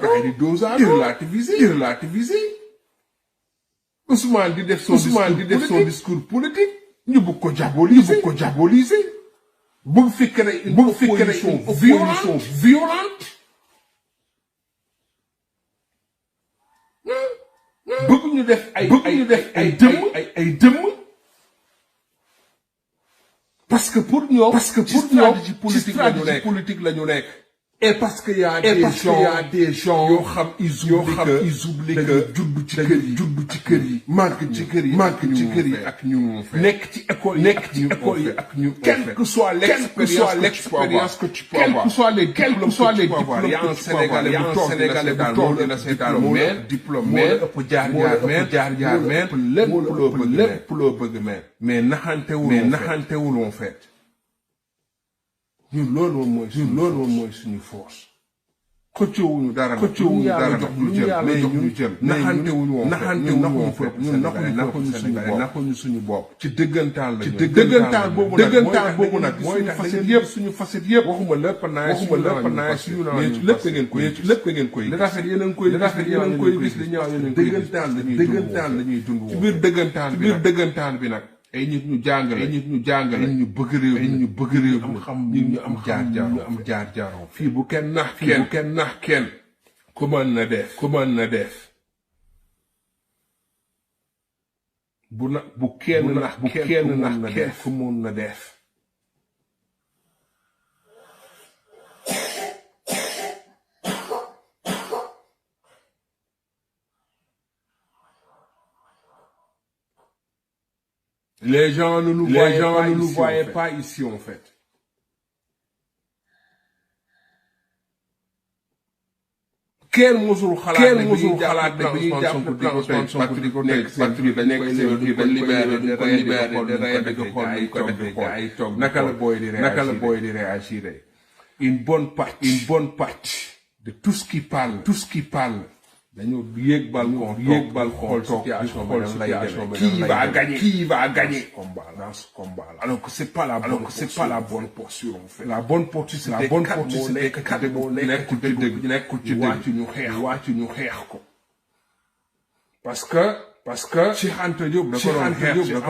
relativiser Ousmane di def son discours politique ñu bëgg ko diaboliser bëgg fi créer une opposition violente bëgg ñu def ay dëmm parce que pour ñoom stratégie politique la ñu nekk. Et parce qu'il y a des gens yoo xam ils oublient que juddu ci kër yi màgg ci kër yi ak ñu nekk ci école yi ak ñu quelle que soit l'expérience que tu peux avoir quel que soit les diplômes il y a un Sénégalais bu toog di la seetaan meen diplôme ëpp jaar lépp loo bëgg meen mais naxantewul en fait. ñun loolu mooy suñu force. xëccoowuñu dara jox lu jël mais ñu jël naxantewuñu woon naxuñu suñu bopp ci dëggantaan boobu nag mooy tax suñu facette yëpp waxuma lépp naa suñu mais lépp ngeen koy li rafet yéen a ngi koy gis li ñaaw yéen a ngi koy gis dëggantaan la ñuy dund ci biir dëggantaan bi nag ay nit ñu jàngale ñu bëgg réew mi xam ñu am jaar fii bu kenn nax kenn ku mën na def bu kenn nax kenn ku mën na def. Les gens ne nous voyaient pas ici, en fait. Quel mosul xalaat ne bi ñuy jàpp plan Ousmane Sonko di ko nekk naka la booy di réagir. Une bonne partie de tout ce qui parle dañoo yéeg balcon xool situation bi qui va gagner dans ce combat là. Alors que c'est pas la bonne posture en fait. La bonne posture c'est nekkul ci dëgg wàccu ñu xeex ko. Parce que Cheikh Anta Diop da ko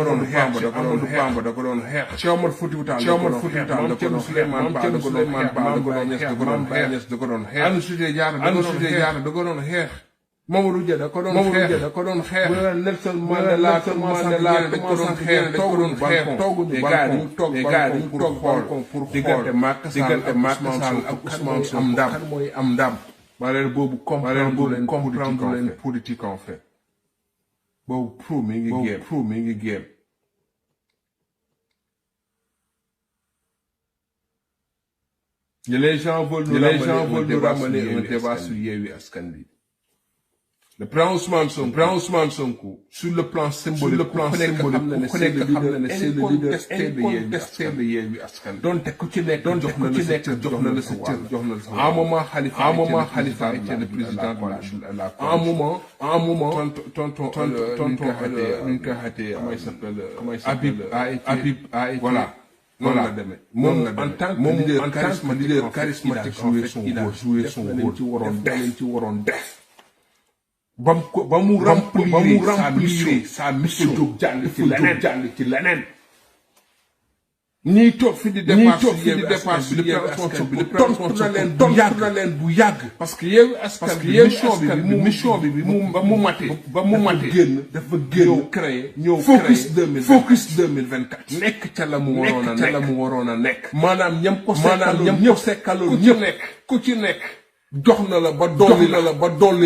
doon xeex Amadou Bamba da ko doon xeex Cheikh Omar Foutiyou Tall da ko doon xeex Maam Thierno Souleymane Baal da ko doon xeex Maam Baye Niass da ko doon xeex Aline Sitoé Diatta da ko doon xeex Mamadou Dia da ko doon xeex Nelson Mandela da ko doon xeex tooguñu balcon pour xool diggante Macky Sall ak Ousmane Sonko kan mooy am ndam. Barère boobu comprendre leen politique en fait. Boobu pro mi ngi géem. Les gens veulent nous ramener un débat sur Yewwi Askan Wi. Le plan Ousmane Sonko, sur le plan symbolique, c'est le leader incontesté de Yewwi Askan Wi. Donc, ku ci nekk jox na la sa cër. À un moment, Khalifa était le président de la coalition. À un moment, tonton comment il s'appelle Habib a été. Voilà. En tant que leader charismatique, il a joué son rôle. ci waroon def. ba mu remplir sa mission jóg jàll ci leneen. ñiy toog fi di dépasse bi tontu na leen bu yàgg. parce que Yewwi Askan Wi mission bi ba mu mate dafa génn ñëw créer focus 2024. nekk ca la mu waroon a nekk. maanaam ñam ko sekkaloon ñëpp ku ci nekk. jox na la ba dolli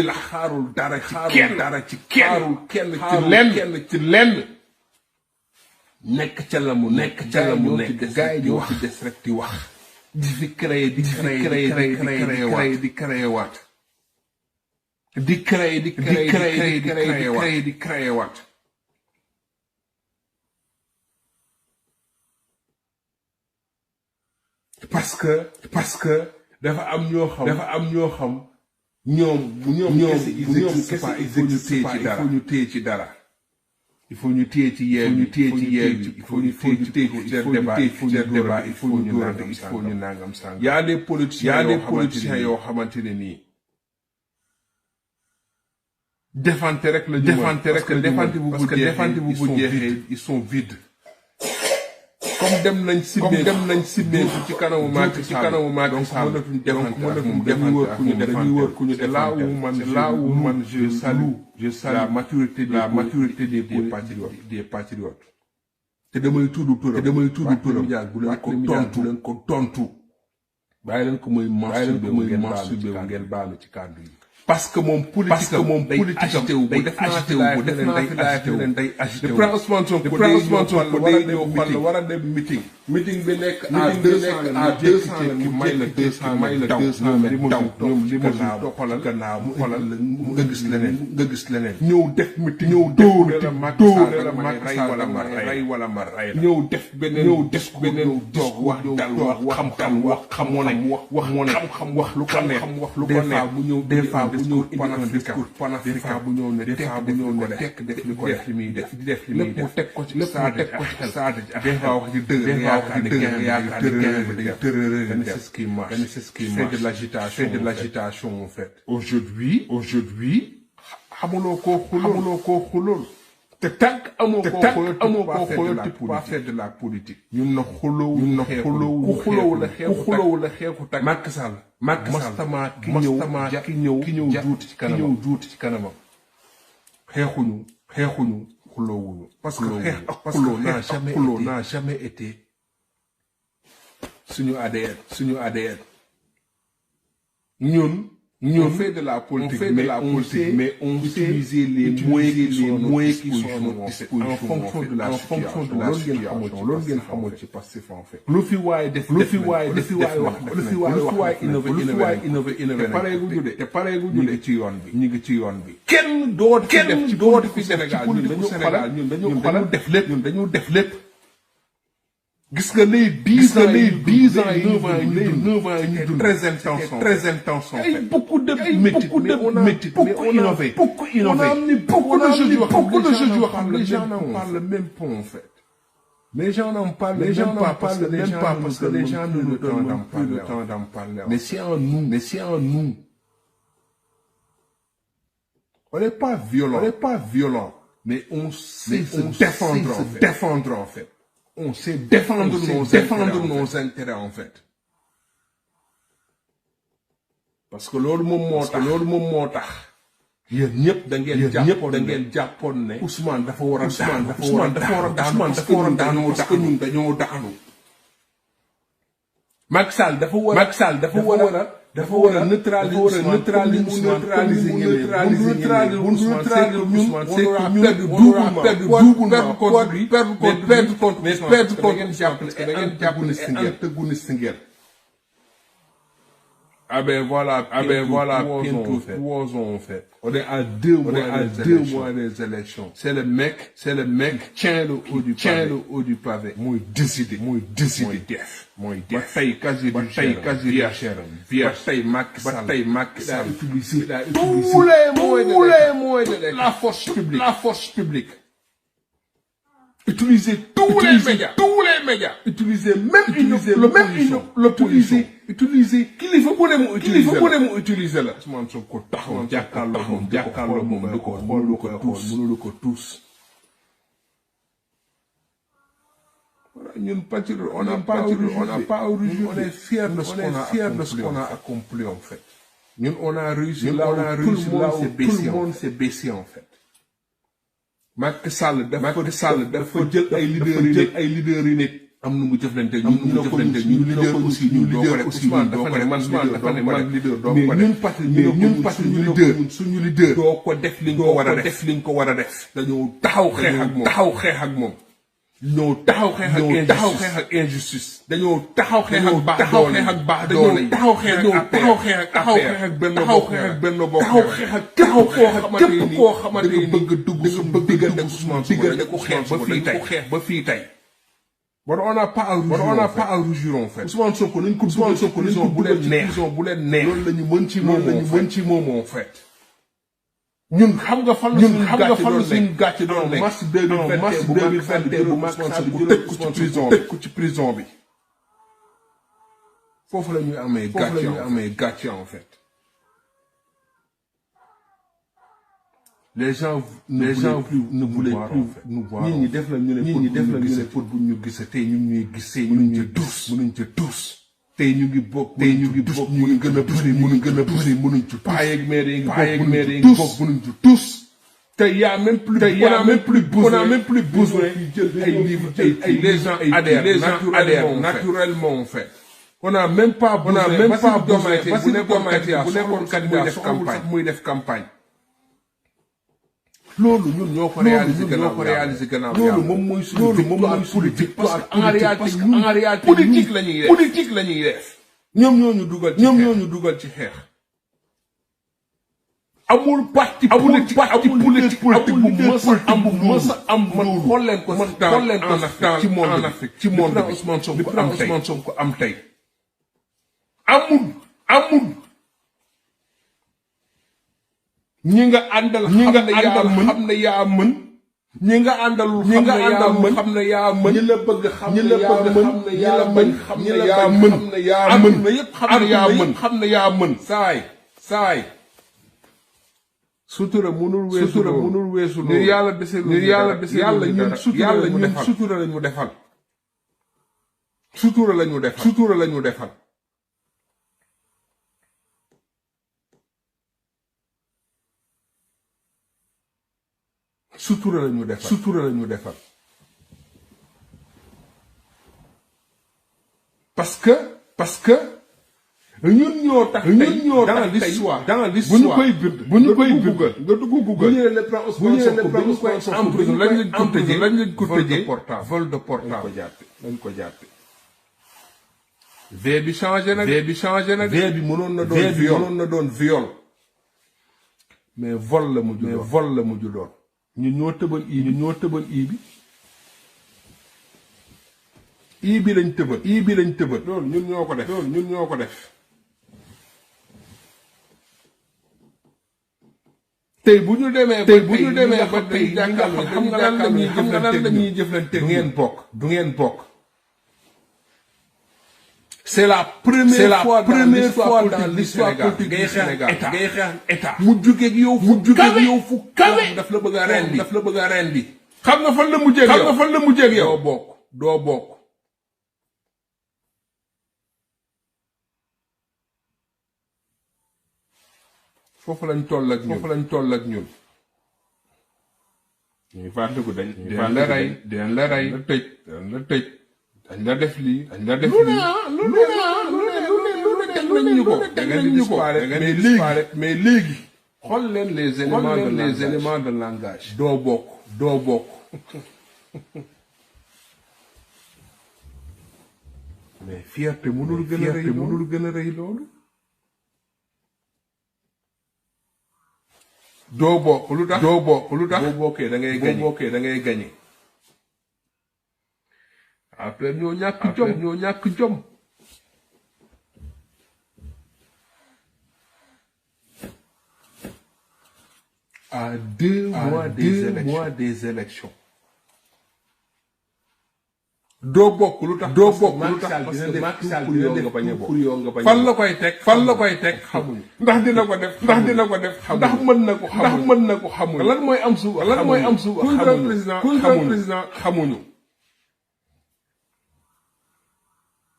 la xaarul dara ci kenn ci lenn. nekk ca la mu nekk gaay yi wax ci des rek di wax. di fi créer waat. di créer waat. parce que dafa am ñoo xam ñoom il faut ñu téye ci dara. Il faut ñu téye ci Yewwi il faut ñu téye ci débat il faut ñu nangam sang. Y a des politiciens yoo xamante ne nii défante rek la ñu parce que défante bu jeexee ils sont vides. comme dem nañ sibbee ci kanamu Macky Sall donc mënatuñ défendre dañuy wër ku ñu là où man je salue la maturité des patriotes. te damay tudd turam bu leen ko tontu bàyyi leen ko muy masturbé ngeen baalu ci kàddu yi. parce que moom politique day agité wu day agité wu. le Ousmane Sonko war a dem meeting bi nekk à 200 ki may la 200 ñoom li ma toppalal gannaaw mu xoolal nga gis leneen ñëw def meeting ñëw dóor la Macky Sall wala ma rey ñëw def beneen toog wax xam-xam wax xam-xam wax lu ko neex bu ñëw des fois bu ñëw panafricain bu ñëw ne tekk def li ko def li muy def di def li muy def teg ko ci xel des fois wax di dëgg yaakaar ne c'est ce qui marche fait de l'agitation en fait. Aujourd'hui xamuloo koo xulool te tànk amoo koo xulool tu peux pas faire de la politique. ñun na xuloo la xeexu tak Macky Sall mastama ki ñëw juuti ci kanamam xeexuñu xuloowuñu parce que xeex ak xuloo n'a jamais été suñu ADN ñun on fait de la politique, mais on sait utiliser les moyens qui sont à notre disposition en fonction de la situation. Loolu ngeen xamul ci Pastef en fait. Lu fi waay def lu fi waay innové te pareeguñu de ci yoon bi ñu ngi ci yoon bi. kenn doo fi Sénégal ñun dañu def lépp. gis nga les 10 ans les 9 ans yi ñu très intense en fait. beaucoup de métiers mais on innové. On a amené beaucoup de choses yoo xam les gens n'en parlent même pas en fait. Les gens n'en parlent même pas parce que les gens ne nous donnent plus le temps d'en parler. Mais c'est en nous. On n'est pas violent. Mais on sait se défendre en fait. On sait défendre nos intérêts en fait. Parce que loolu moom moo tax yéen ñëpp da ngeen jàppoon ne Ousmane dafa war a daanu parce que ñun dañoo daanu. Macky Sall dafa war a neutraliser Ah ben voilà, en fait. On est à 2 mois des élections. C'est le mec, tient le haut du pavé. Moi décidé. Def. Tous les moyens de la force publique. Utiliser tous les médias. Utiliser l'opposition. Utiliser kilifa bu ne mu utiliser la. Ousmane Sonko taxaw jàkkaarloo moom du ko xool mënulu ko tous. Ñun patriote on n'a pas origine. On est fiers de ce qu'on a accompli en fait. Ñun on a réussi là où tout le monde s'est baissé en fait. Macky Sall dafa jël ay leaders yu nekk am nu mu jëflante ñu leader aussi ñu doo ko def Ousmane dafa ne man leader doo ko def ñun suñu leader doo ko def li nga ko war a def dañoo taxaw xeex ak moom ñoo taxaw xeex ak injustice dañoo taxaw xeex ak baax doole taxaw xeex ak benn bokk taxaw xeex ak képp koo xamante ni bëgg dugg suñu diggante ko xeex ba fii tey. Bon, on n'a pas à rougir en fait. Ousmane Sonko nañ ko prison bu leen neex. Loolu lañu mën ci moom en fait. Ñun xam nga fan la suñu gàcce doon nekk. Mars 2021 bu Macky Sall tëj ko ci prison bi. Foofu la ñuy amee gàcce en fait. Les gens ne voulaient plus nous voir. Ñi def la ñu ne pour bu ñu gis tey ñun ñuy gisee mënuñ ci tous. Tey ñu ngi bokk ñu gën a bëri mënuñ ci payeeg maire yi ngi bokk mënuñ ci tous. Tey y a même plus besoin ay livres ay les gens adhèrent naturellement en fait. On n'a même pas besoin bu nekkoon candidat muy def campagne. Loolu ñun ñoo ko réalisé gannaaw loolu moom mooy suñu politique parce que en réalité politique la ñuy def. ñoom ñoo ñu dugal ci xeex. amul parti politique bu mës a am man xool leen ko en Afrique ci monde bi Ousmane Sonko am tey. amul. ñi nga àndal xam ne yaa mën ñi nga àndalul xam ne yaa mën ñi la bëgg xam ne yaa mën yépp xam ne yaa mën saay sutura mënul weesu ni yàlla dese ñun sutura lañu defal sutura lañu defal sutura lañu defal parce que ñun ñoo tax dans l'histoire bu ñu koy bind nga dugg Google bu ñu le plan Ousmane Sonko en prison lañ ko tëjee vol de portable lañ ko jàppe V bi changé na V bi mënoon na doon viol mais vol la mujj doon ñun ñoo tëbal i bi lañ tëbal loolu ñun ñoo ko def tey bu ñu demee ba tey jàkkaarloo xam nga lan la ñuy jëflante du ngeen bokk c'est la première fois dans l'histoire politique du Sénégal ngay xeex état mu jugeeg yow fu kawe daf la bëgg a rendi xam nga fan la mujjeeg yow doo bokk foofu lañ toll ak ñun ñuy fàttaliku dañ la rey tëj dañ la def lii lu ne ko da nga disparaître mais léegi xool leen les éléments de langage doo bokk mais fierté mënul gën a rëy loolu doo bokk lu tax boo bokkee da ngay gagné après ñoo ñàkk jom à 2 mois des élections doo bokk lu tax parce que Macky Sall dina def pour yow nga bañ a bokk fan la koy teg xamuñu ndax dina ko def ndax mën na ko xamuñu lan mooy am suuf président xamuñu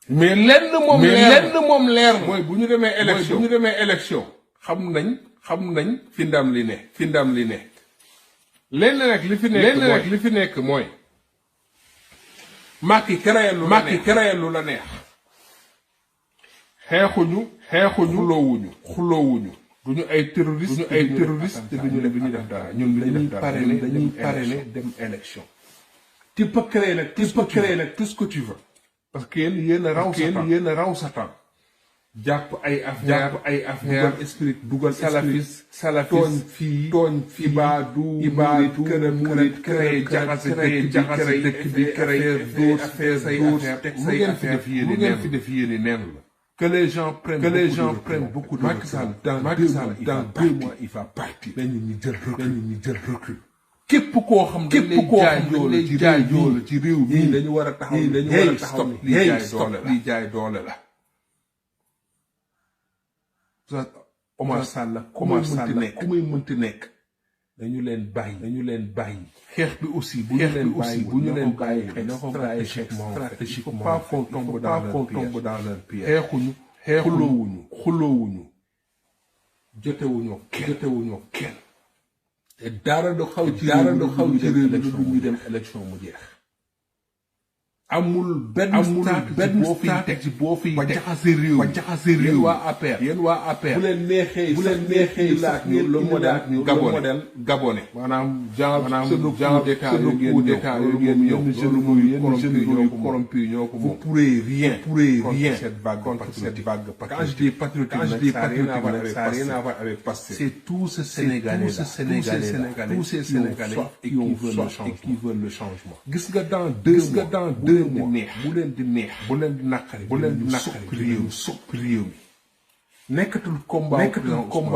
mais lenn moom leer mooy bu ñu demee élection xam nañ fi ndam li ne lenn nag li fi nekk mooy Macky créé lu la neex xeexuñu xuloowuñu duñu ay terroriste te duñu def dara ñun dañuy parrainer dem élection tu peux créer nag tout ce que tu veux parce que yéen a raw sa temps jàpp ay affaire dugal salafis tooñ fii ibaadu këram créé jaxase dëkk bi créé affaire lu ngeen fi def yéeni neen la que les gens prennent beaucoup de Macky Sall dans 2 mois il va partir dañu ñu jël recul képp koo xam dañ jaay doole ci réew mi dañu war a taxaw stop lii jaay doole la Omar Sall ku muy mënti nekk dañu leen bàyyi xeex bi aussi bu ñu leen bàyyi stratégiquement pas qu'on tombe dans leur piège xeexuñu xuloowuñu jotewuñu kenn te dara du xaw ci réew mi ñu dem élection mu jeex amul benn stratégie boo fi ba jaxase réew yéen waa APR bu leen neexee le modèle gabonais maanaam genre d'état yu corrompu ñoo ko moom vous pourrez rien contre cette vague quand je dis patriotique ça n'a rien à voir avec passé c'est tous ces Sénégalais tous ces Sénégalais qui veulent le changement gis nga dans 2 mois bu leen di naqari soppi réew mi nekkatul combat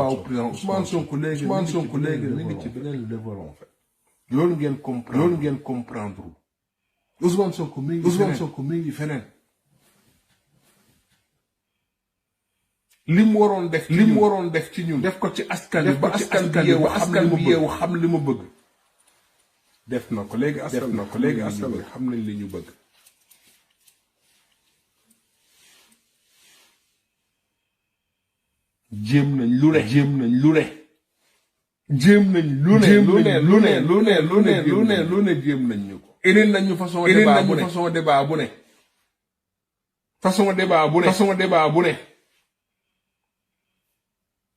au président Ousmane Sonko léegi mi ngi ci beneen level en fait loolu ngeen comprendre Ousmane Sonko mi ngi feneen li mu waroon def ci ñun def ko ci askan bi ba askan bi yeewu xam li mu bëgg def na ko léegi askan bi xam nañ li ñu bëgg jéem nañ lu ne jéem nañ lu ne jéem nañ ñu ko indil nañ ñu façon débat bu ne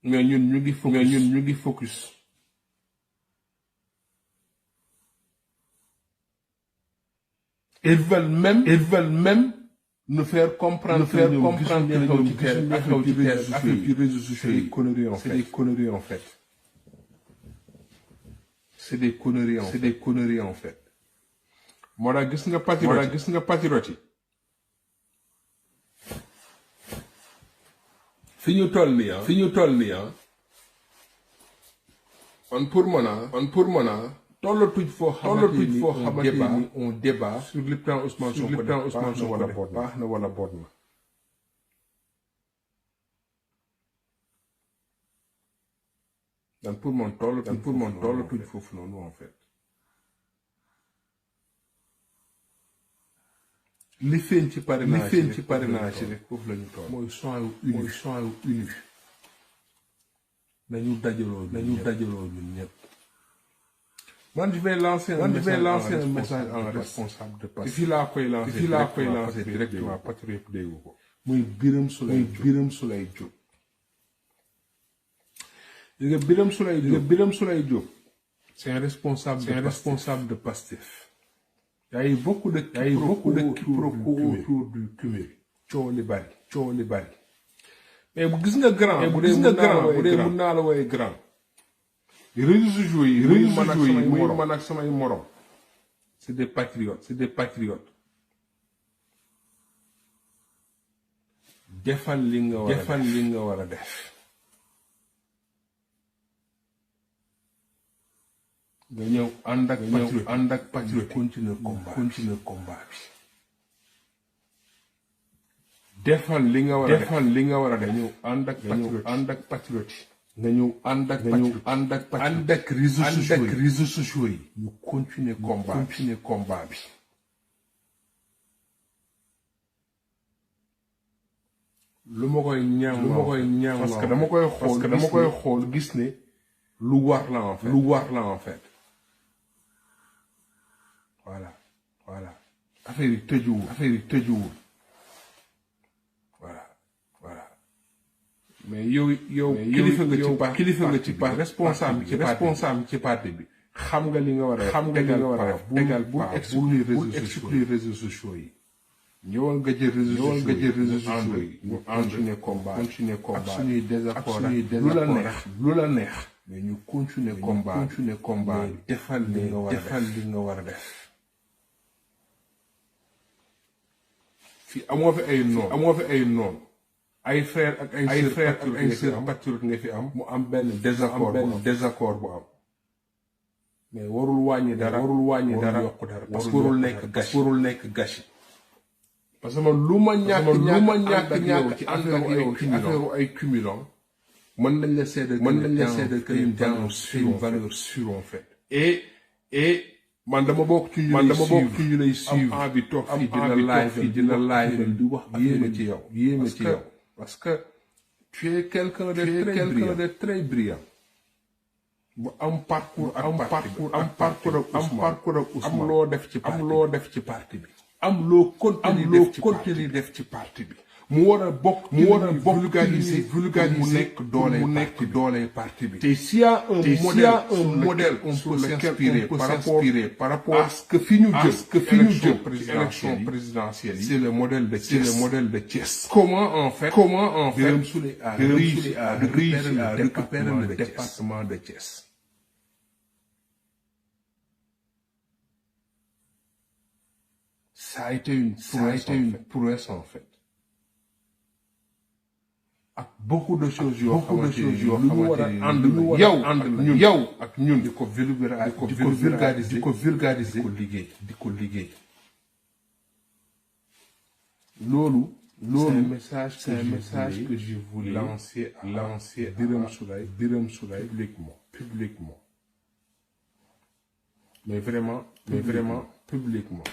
mais ñun ñu ngi focus ils veulent même nous faire comprendre que ñoom ci réseaux sociaux yi c'est des conneries en fait c'est des conneries en fait moo tax gis nga patriote yi fi ñu toll nii on pour mën a tollatuñ foo xamante ni on débat sur le plan Ousmane Sonko wala boot baax na wala boot na dan pour man tollatuñ foofu noonu en fait li feeñ ci parrainage rek foofu la ñu toll mooy soin uni nañu dajaloo ñun ñëpp man je vais lancer un message en responsable de Pastef fii laa koy lancer directement patriote déggu ko muy Birame Souleye Diop Birame Souleye Diop c'est un responsable de Pastef y a eu beaucoup de quiproquos autour du cumul coow li bari mais bu gis nga grand bu dee mun naa la wooye grand réseaux sociaux yi muy man ak samay morom c'est des patriotes defal li nga war a def nga ñëw ànd ak patriote continuer combat bi defal li nga war a def ñëw ànd ak patriote nga ñëw ànd ak réseaux sociaux yi ñu continuer combat bi lu ma koy ñaan parce que dama koy xool gis ne lu war la en fait voilà affaire yi tëjuwul voilà mais yow kilifa nga ci parti responsable ci parti bi xam nga li nga war a def bu exclure réseaux sociaux yi ñëwal nga jël réseaux sociaux yi ñu continuer combat ak suñuy désaccord lu la neex mais ñu continuer combat mais defal li nga war a def fi amoo fi ay noon ay frère ak ay sœur patriote nga fi am mu am benn désaccord bu am mais warul wàññi dara yokk dara parce que warul nekk gâchis parce que man lu ma ñàkk ci affaire ay cumulant mën nañ la seedal que une valeur sûre en fait et man dama bokk ci ñu lay suivre am envie toog fii di la live di wax yéeme ci yow parce que tu es quelqu'un de très brillant bu am parcours ak Ousmane am loo def ci parti bi am loo continuer def ci parti bi mu war a bokk vulgariser mu nekk doole parti bi te s'il y a un modèle on peut s'inspirer par rapport à ce que fi ñu jëm élection présidentielle c'est le modèle de Thiès comment en fait Birame Souleye a réussi à récupérer le département de Thiès. Ça a été une prouesse en fait. ak beaucoup de choses yoo xamante ni lu ñu war a ànd yow ak ñun di ko vulgariser di ko liggéey loolu c'est un message que je voulais lancer Birame Souleye publiquement mais vraiment publiquement.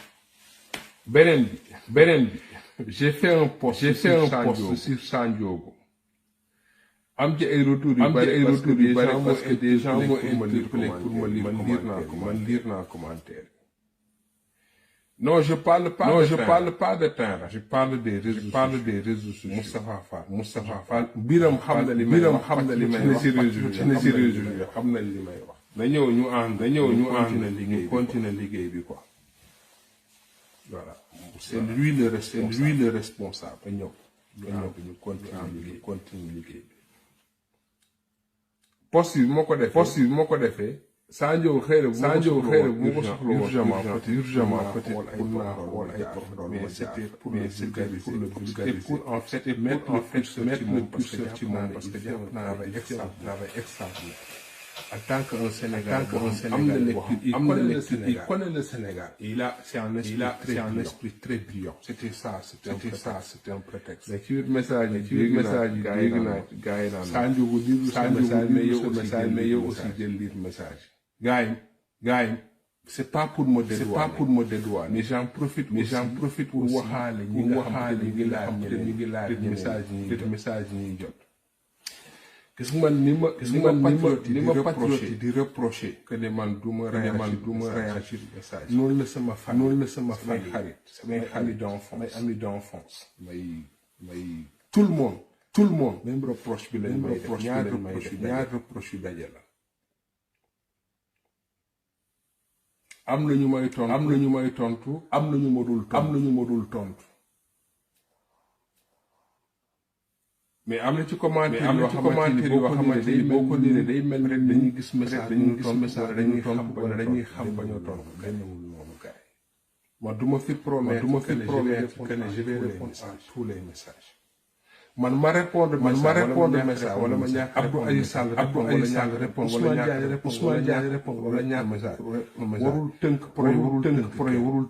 beneen bi j'ai fait un post sur Sanjogo am ci ay retours yu bari parce que des gens m'ont interpellé pour ma lire commentaire Non, je parle pas de terrain. Je parle des réseaux sociaux. Moustapha Fall. Biram xam na li may wax. Dañoo ñu ànd continuer liggéey bi quoi. Voilà. C'est lui le responsable. Dañoo ñu continuer liggéey bi. Poste bi moo ko defee. Sanjo xëy na bu ko soxla woon urgemment peut-être mais c'était pour le vulgariser pour en fait mettre le curseur ci moom parce que jàpp naa travail extraordinaire en tant qu'un Sénégalais am na lecture il connaît le Sénégal c'est un esprit très brillant c'était un prétexte mais ci biir message yi dégg naa gars yi naan Sanjo bu déglu mais yow aussi jël lire message Gaïm, c'est pas pour me dédouaner. Mais j'en profite pour waxaale ñi ngi laaj message yi jot. Gis nga ni ma patriote di reprocher que ne man du ma réagir message. Noonu la sama xarit samay amis d'enfance may tout le monde même reproche bi lañ may def ñaar reproche yu daje la. am na ñu may tontu am na ñu ma dul tontu mais am na ci commentaire yoo xamante ni boo ko lire day mel rek dañuy gis message dañuy xam ba ñoo tontu gànnawul noonu gars yi man du ma fi promettre que je vais répondre à tous les messages man ma répondre message wala ma ñàkk Abdou Aziz Sall répondre Ousmane Diagne répondre wala ñàkk message warul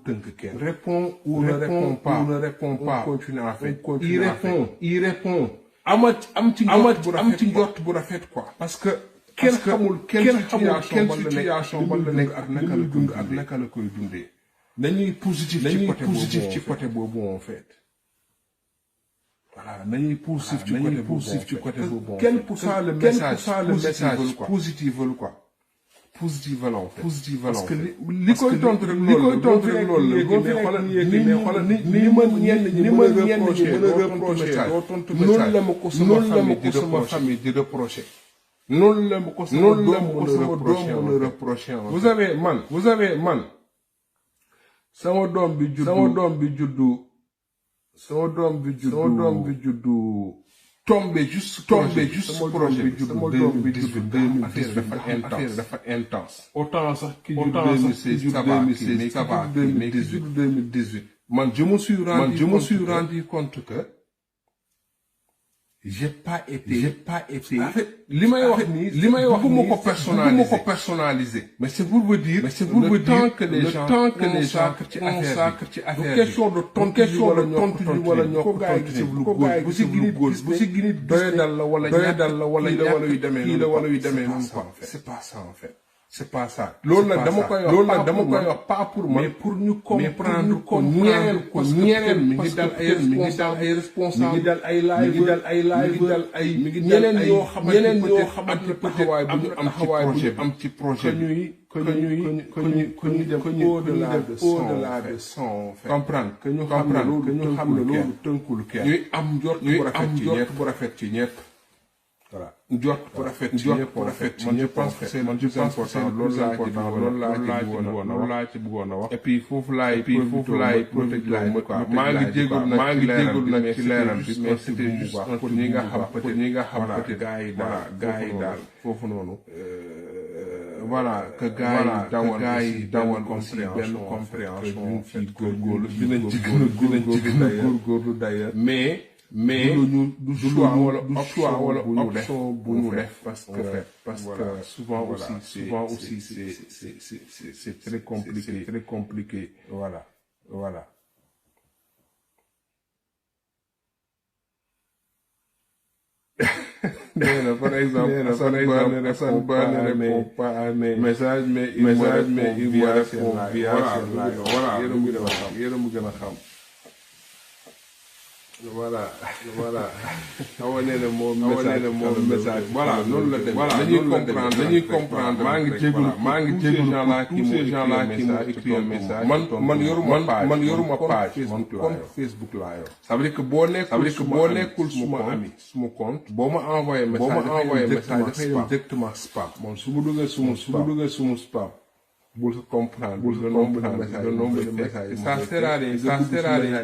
tënk kenn répond ou ne répond pas on continue à faire il répond am ci njort bu rafet quoi parce que kenn xamul situation ban la nekk ak naka la koy dundee nañuy positif ci côté boobu en fait. Voilà, nañuy poussif ci côté boobu. Quel pour ça le message positif quoi. Positif en fait. Parce que li koy tontu rek loolu mais xoolal ni ma ñenn ñi mën a reprocher doo tontu message noonu la ma ko sama famille di reprocher. Noonu la ma ko sama doom mën a reprocher. Vous avez man sama doom bi juddu tombé juste projet bi sama doom bi juddu 2018 dafa intense. Autant sax ki juddu 2016 mais 2018 man je me suis rendu compte que j'ai pas été en fait li may wax nii bu ko personnaliser mais c'est pour vous dire le temps que les gens ci affaire question de tontu wala ñoo ko tontu bu si gini doyadal la wala yu demee noonu quoi c'est pas ça en fait. C'est pas ça. Loolu nag dama koy wax pas pour moi mais pour ñu comprendre ko ñeneen mi ngi dal ay responsable mi ngi dal ay live mi ngi dal ay ñeneen yoo xamante taxawaay bu ñu am ci projet que ñu dem au-delà de son fait comprendre que ñu xam ne loolu tënkul kenn ñuy am njort bu rafet ci ñett voilà njort bu rafet ci ñëpp je pense que c'est le plus important loolu laa ci bëggoon a wax et puis foofu laay protéger quoi maa ngi jégalu nag ci leeral bi mais c'était juste pour ñi nga xam peut-être gars yi daal foofu noonu voilà que gars yi dawal benn compréhension ci góorgóorlu dinañ ci gën a góorgóorlu d'ailleurs mais du choix wala option bu ñu def parce que souvent aussi c'est très compliqué voilà par exemple Assane Ba ne répond pas à mes messages mais il me répond via voilà yéen a mu gën a xam voilà xaw ne moom message voilà noonu la dem dañuy comprendre maa ngi jégalu tous ces gens là qui m'ont écrit un message man yoruma page man compte Facebook laa yor ça veut dire que boo nekkul suma ami suma compte boo ma envoyé message dafay dem directement spam moom su ma duggee suma spam bul comprendre le nombre de messages ça sert à rien nga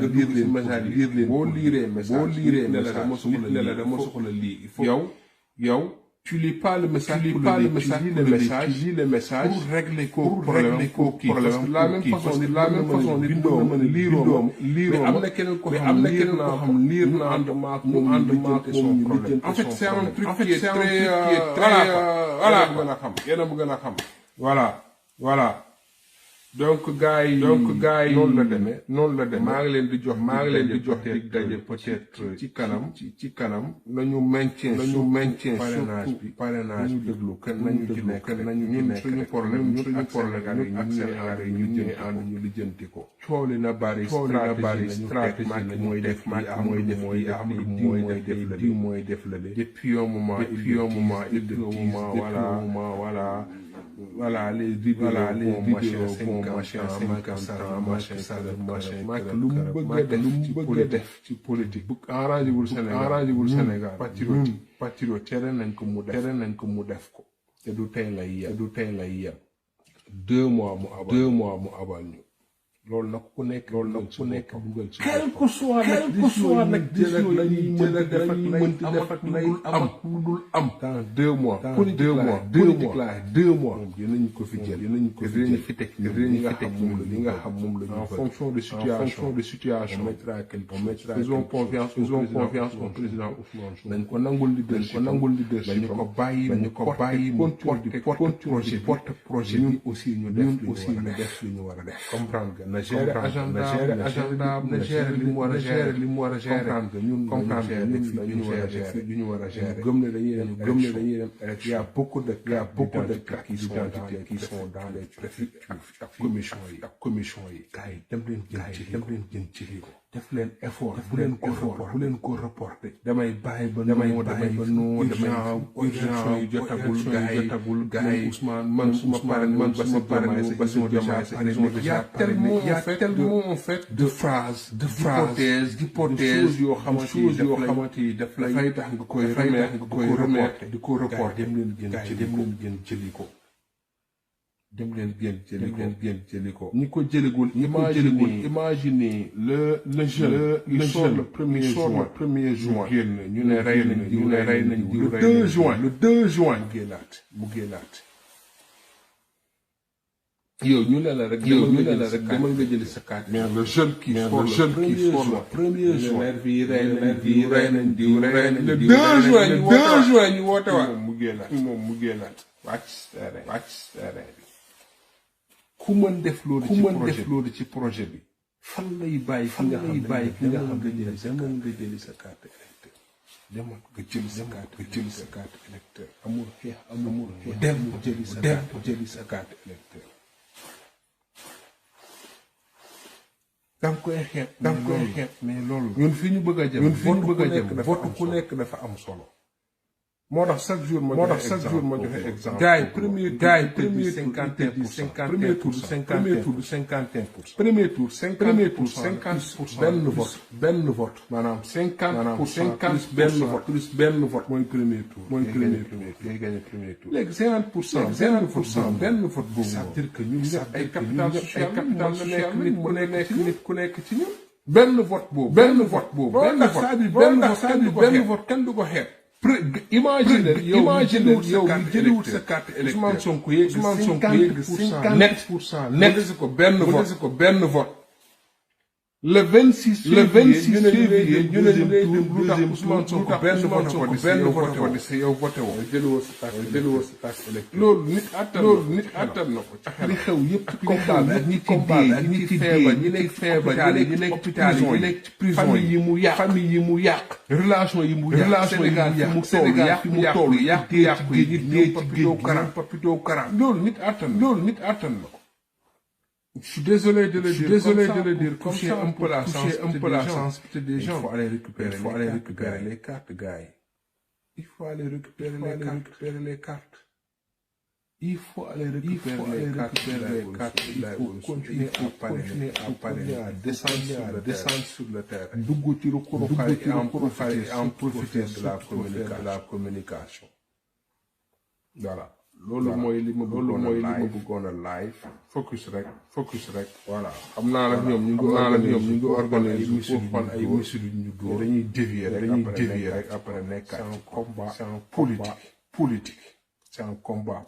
lire les messages boo lire message ne la dama soxla lii il faut yow tu lis pas le message tu lis le message pour régler problème la même façon nit mën a liiroo mais am na keneen ko xam liir na mu ànd maak moom ñu lijjanti en fait c'est un truc qui est très voilà yéen a bëgg a xam voilà donc gars yi noonu la demee maa ngi leen di jox dig daje peut-être ci kanam nañu maintien parrainage bi ñu déglu nañu ci nekk ñun suñu problème ñun ak Sénégal yi ñu ànd ñu lijjanti ko coow li na bari stratégie mooy def mooy def la depuis un moment voilà les vidéos machin 50 lu mu bëgg a def ci politique bu arrangé wul Sénégal patriote tere nañ ko mu def ko te du tey lay yem 2 mois mu abal ñu loolu nag ku nekk dugal ci quel que soit nag décision lañuy mën a def ak lay am dul am dans 2 mois politique la 2 mois dinañ ko fi jël dinañ fi teg li nga xam moom la en fonction de situation on mettra faisons confiance au président Ousmane Sonko nañ ko nangul leadership dañu ko bàyyi mu porte projet bi aussi ñu def li ñu war a def comprendre na gérer agenda na gérer li mu war a gérer comprendre que ñun ñu war a gérer gëm ne dañuy dem il y a beaucoup de cas qui sont dans les préfectures ak commission yi gars yi dem leen jën ci lii def leen effort bu leen ko reporter damay bàyyi ba urgent yu jotagul gars yi Ousmane man suma pare ba si déjà tellement en fait de phrases d'hypothèses yoo xamante yi daf lay tax nga koy remettre di ko reporter dem leen gën jëli ko dem leen gën jëli ko ñi ko jëligul imaginez le jeune le premier juin génn ñu ne rey nañ diw le 2 juin mu génnaat yow ñu ne la rek demal nga jëli sa carte mais le jeune qui sort le premier juin rey nañ diw le 2 juin ñu woote waat moom mu génnaat wàcc ku mën def loolu ci projet bi fan lay bàyyi ki nga xam nga jëli sa carte électeur demal nga jëli sa carte électeur amul xeex dem jëli sa carte électeur danga koy xeeb mais loolu ñun fi ñu bëgg a jëm vote ku nekk dafa am solo moo tax chaque jour ma joxe exemple gars yi premier tour 51% premier tour 50% benn vote maanaam 50% benn vote mooy premier tour ngay gagné premier tour léegi 50% benn vote boobu ça veut dire que ñun ñëpp ay capital social nekk nit ku nekk ci ñun benn vote boobu benn vote kenn du ko xeeb imagine yow jëliwul sa carte électeur Ousmane Sonko yegg 50% net ko benn vote le 26 février ñu ne lu tax Ousmane Sonko benn vote ko di sa yow voté woo jëliwoo sa carte électeur loolu nit attan na ko li xew yépp ci combat ak ñi nekk feebar ñi nekk hôpital yi nekk ci prison famille yi mu yàq relation yi mu yàq ñi papito karam loolu nit attan na ko Je suis désolé de le dire, comme ça, un peu la sensibilité des gens. Il faut aller récupérer les cartes, gars. Il faut aller récupérer les cartes. Il faut aller récupérer les cartes. Il faut continuer à parler, à descendre sur le terrain. Et en profiter de la communication. Voilà. Loolu mooy li ma bëggoon a live focus rek voilà xam naa nag ñoom ñu ngi organiser ay missions ñu dóor dañuy dévier rek après nekk c'est un combat politique c'est un combat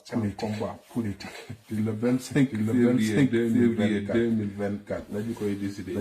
politique le 25 février 2024 lañu koy décider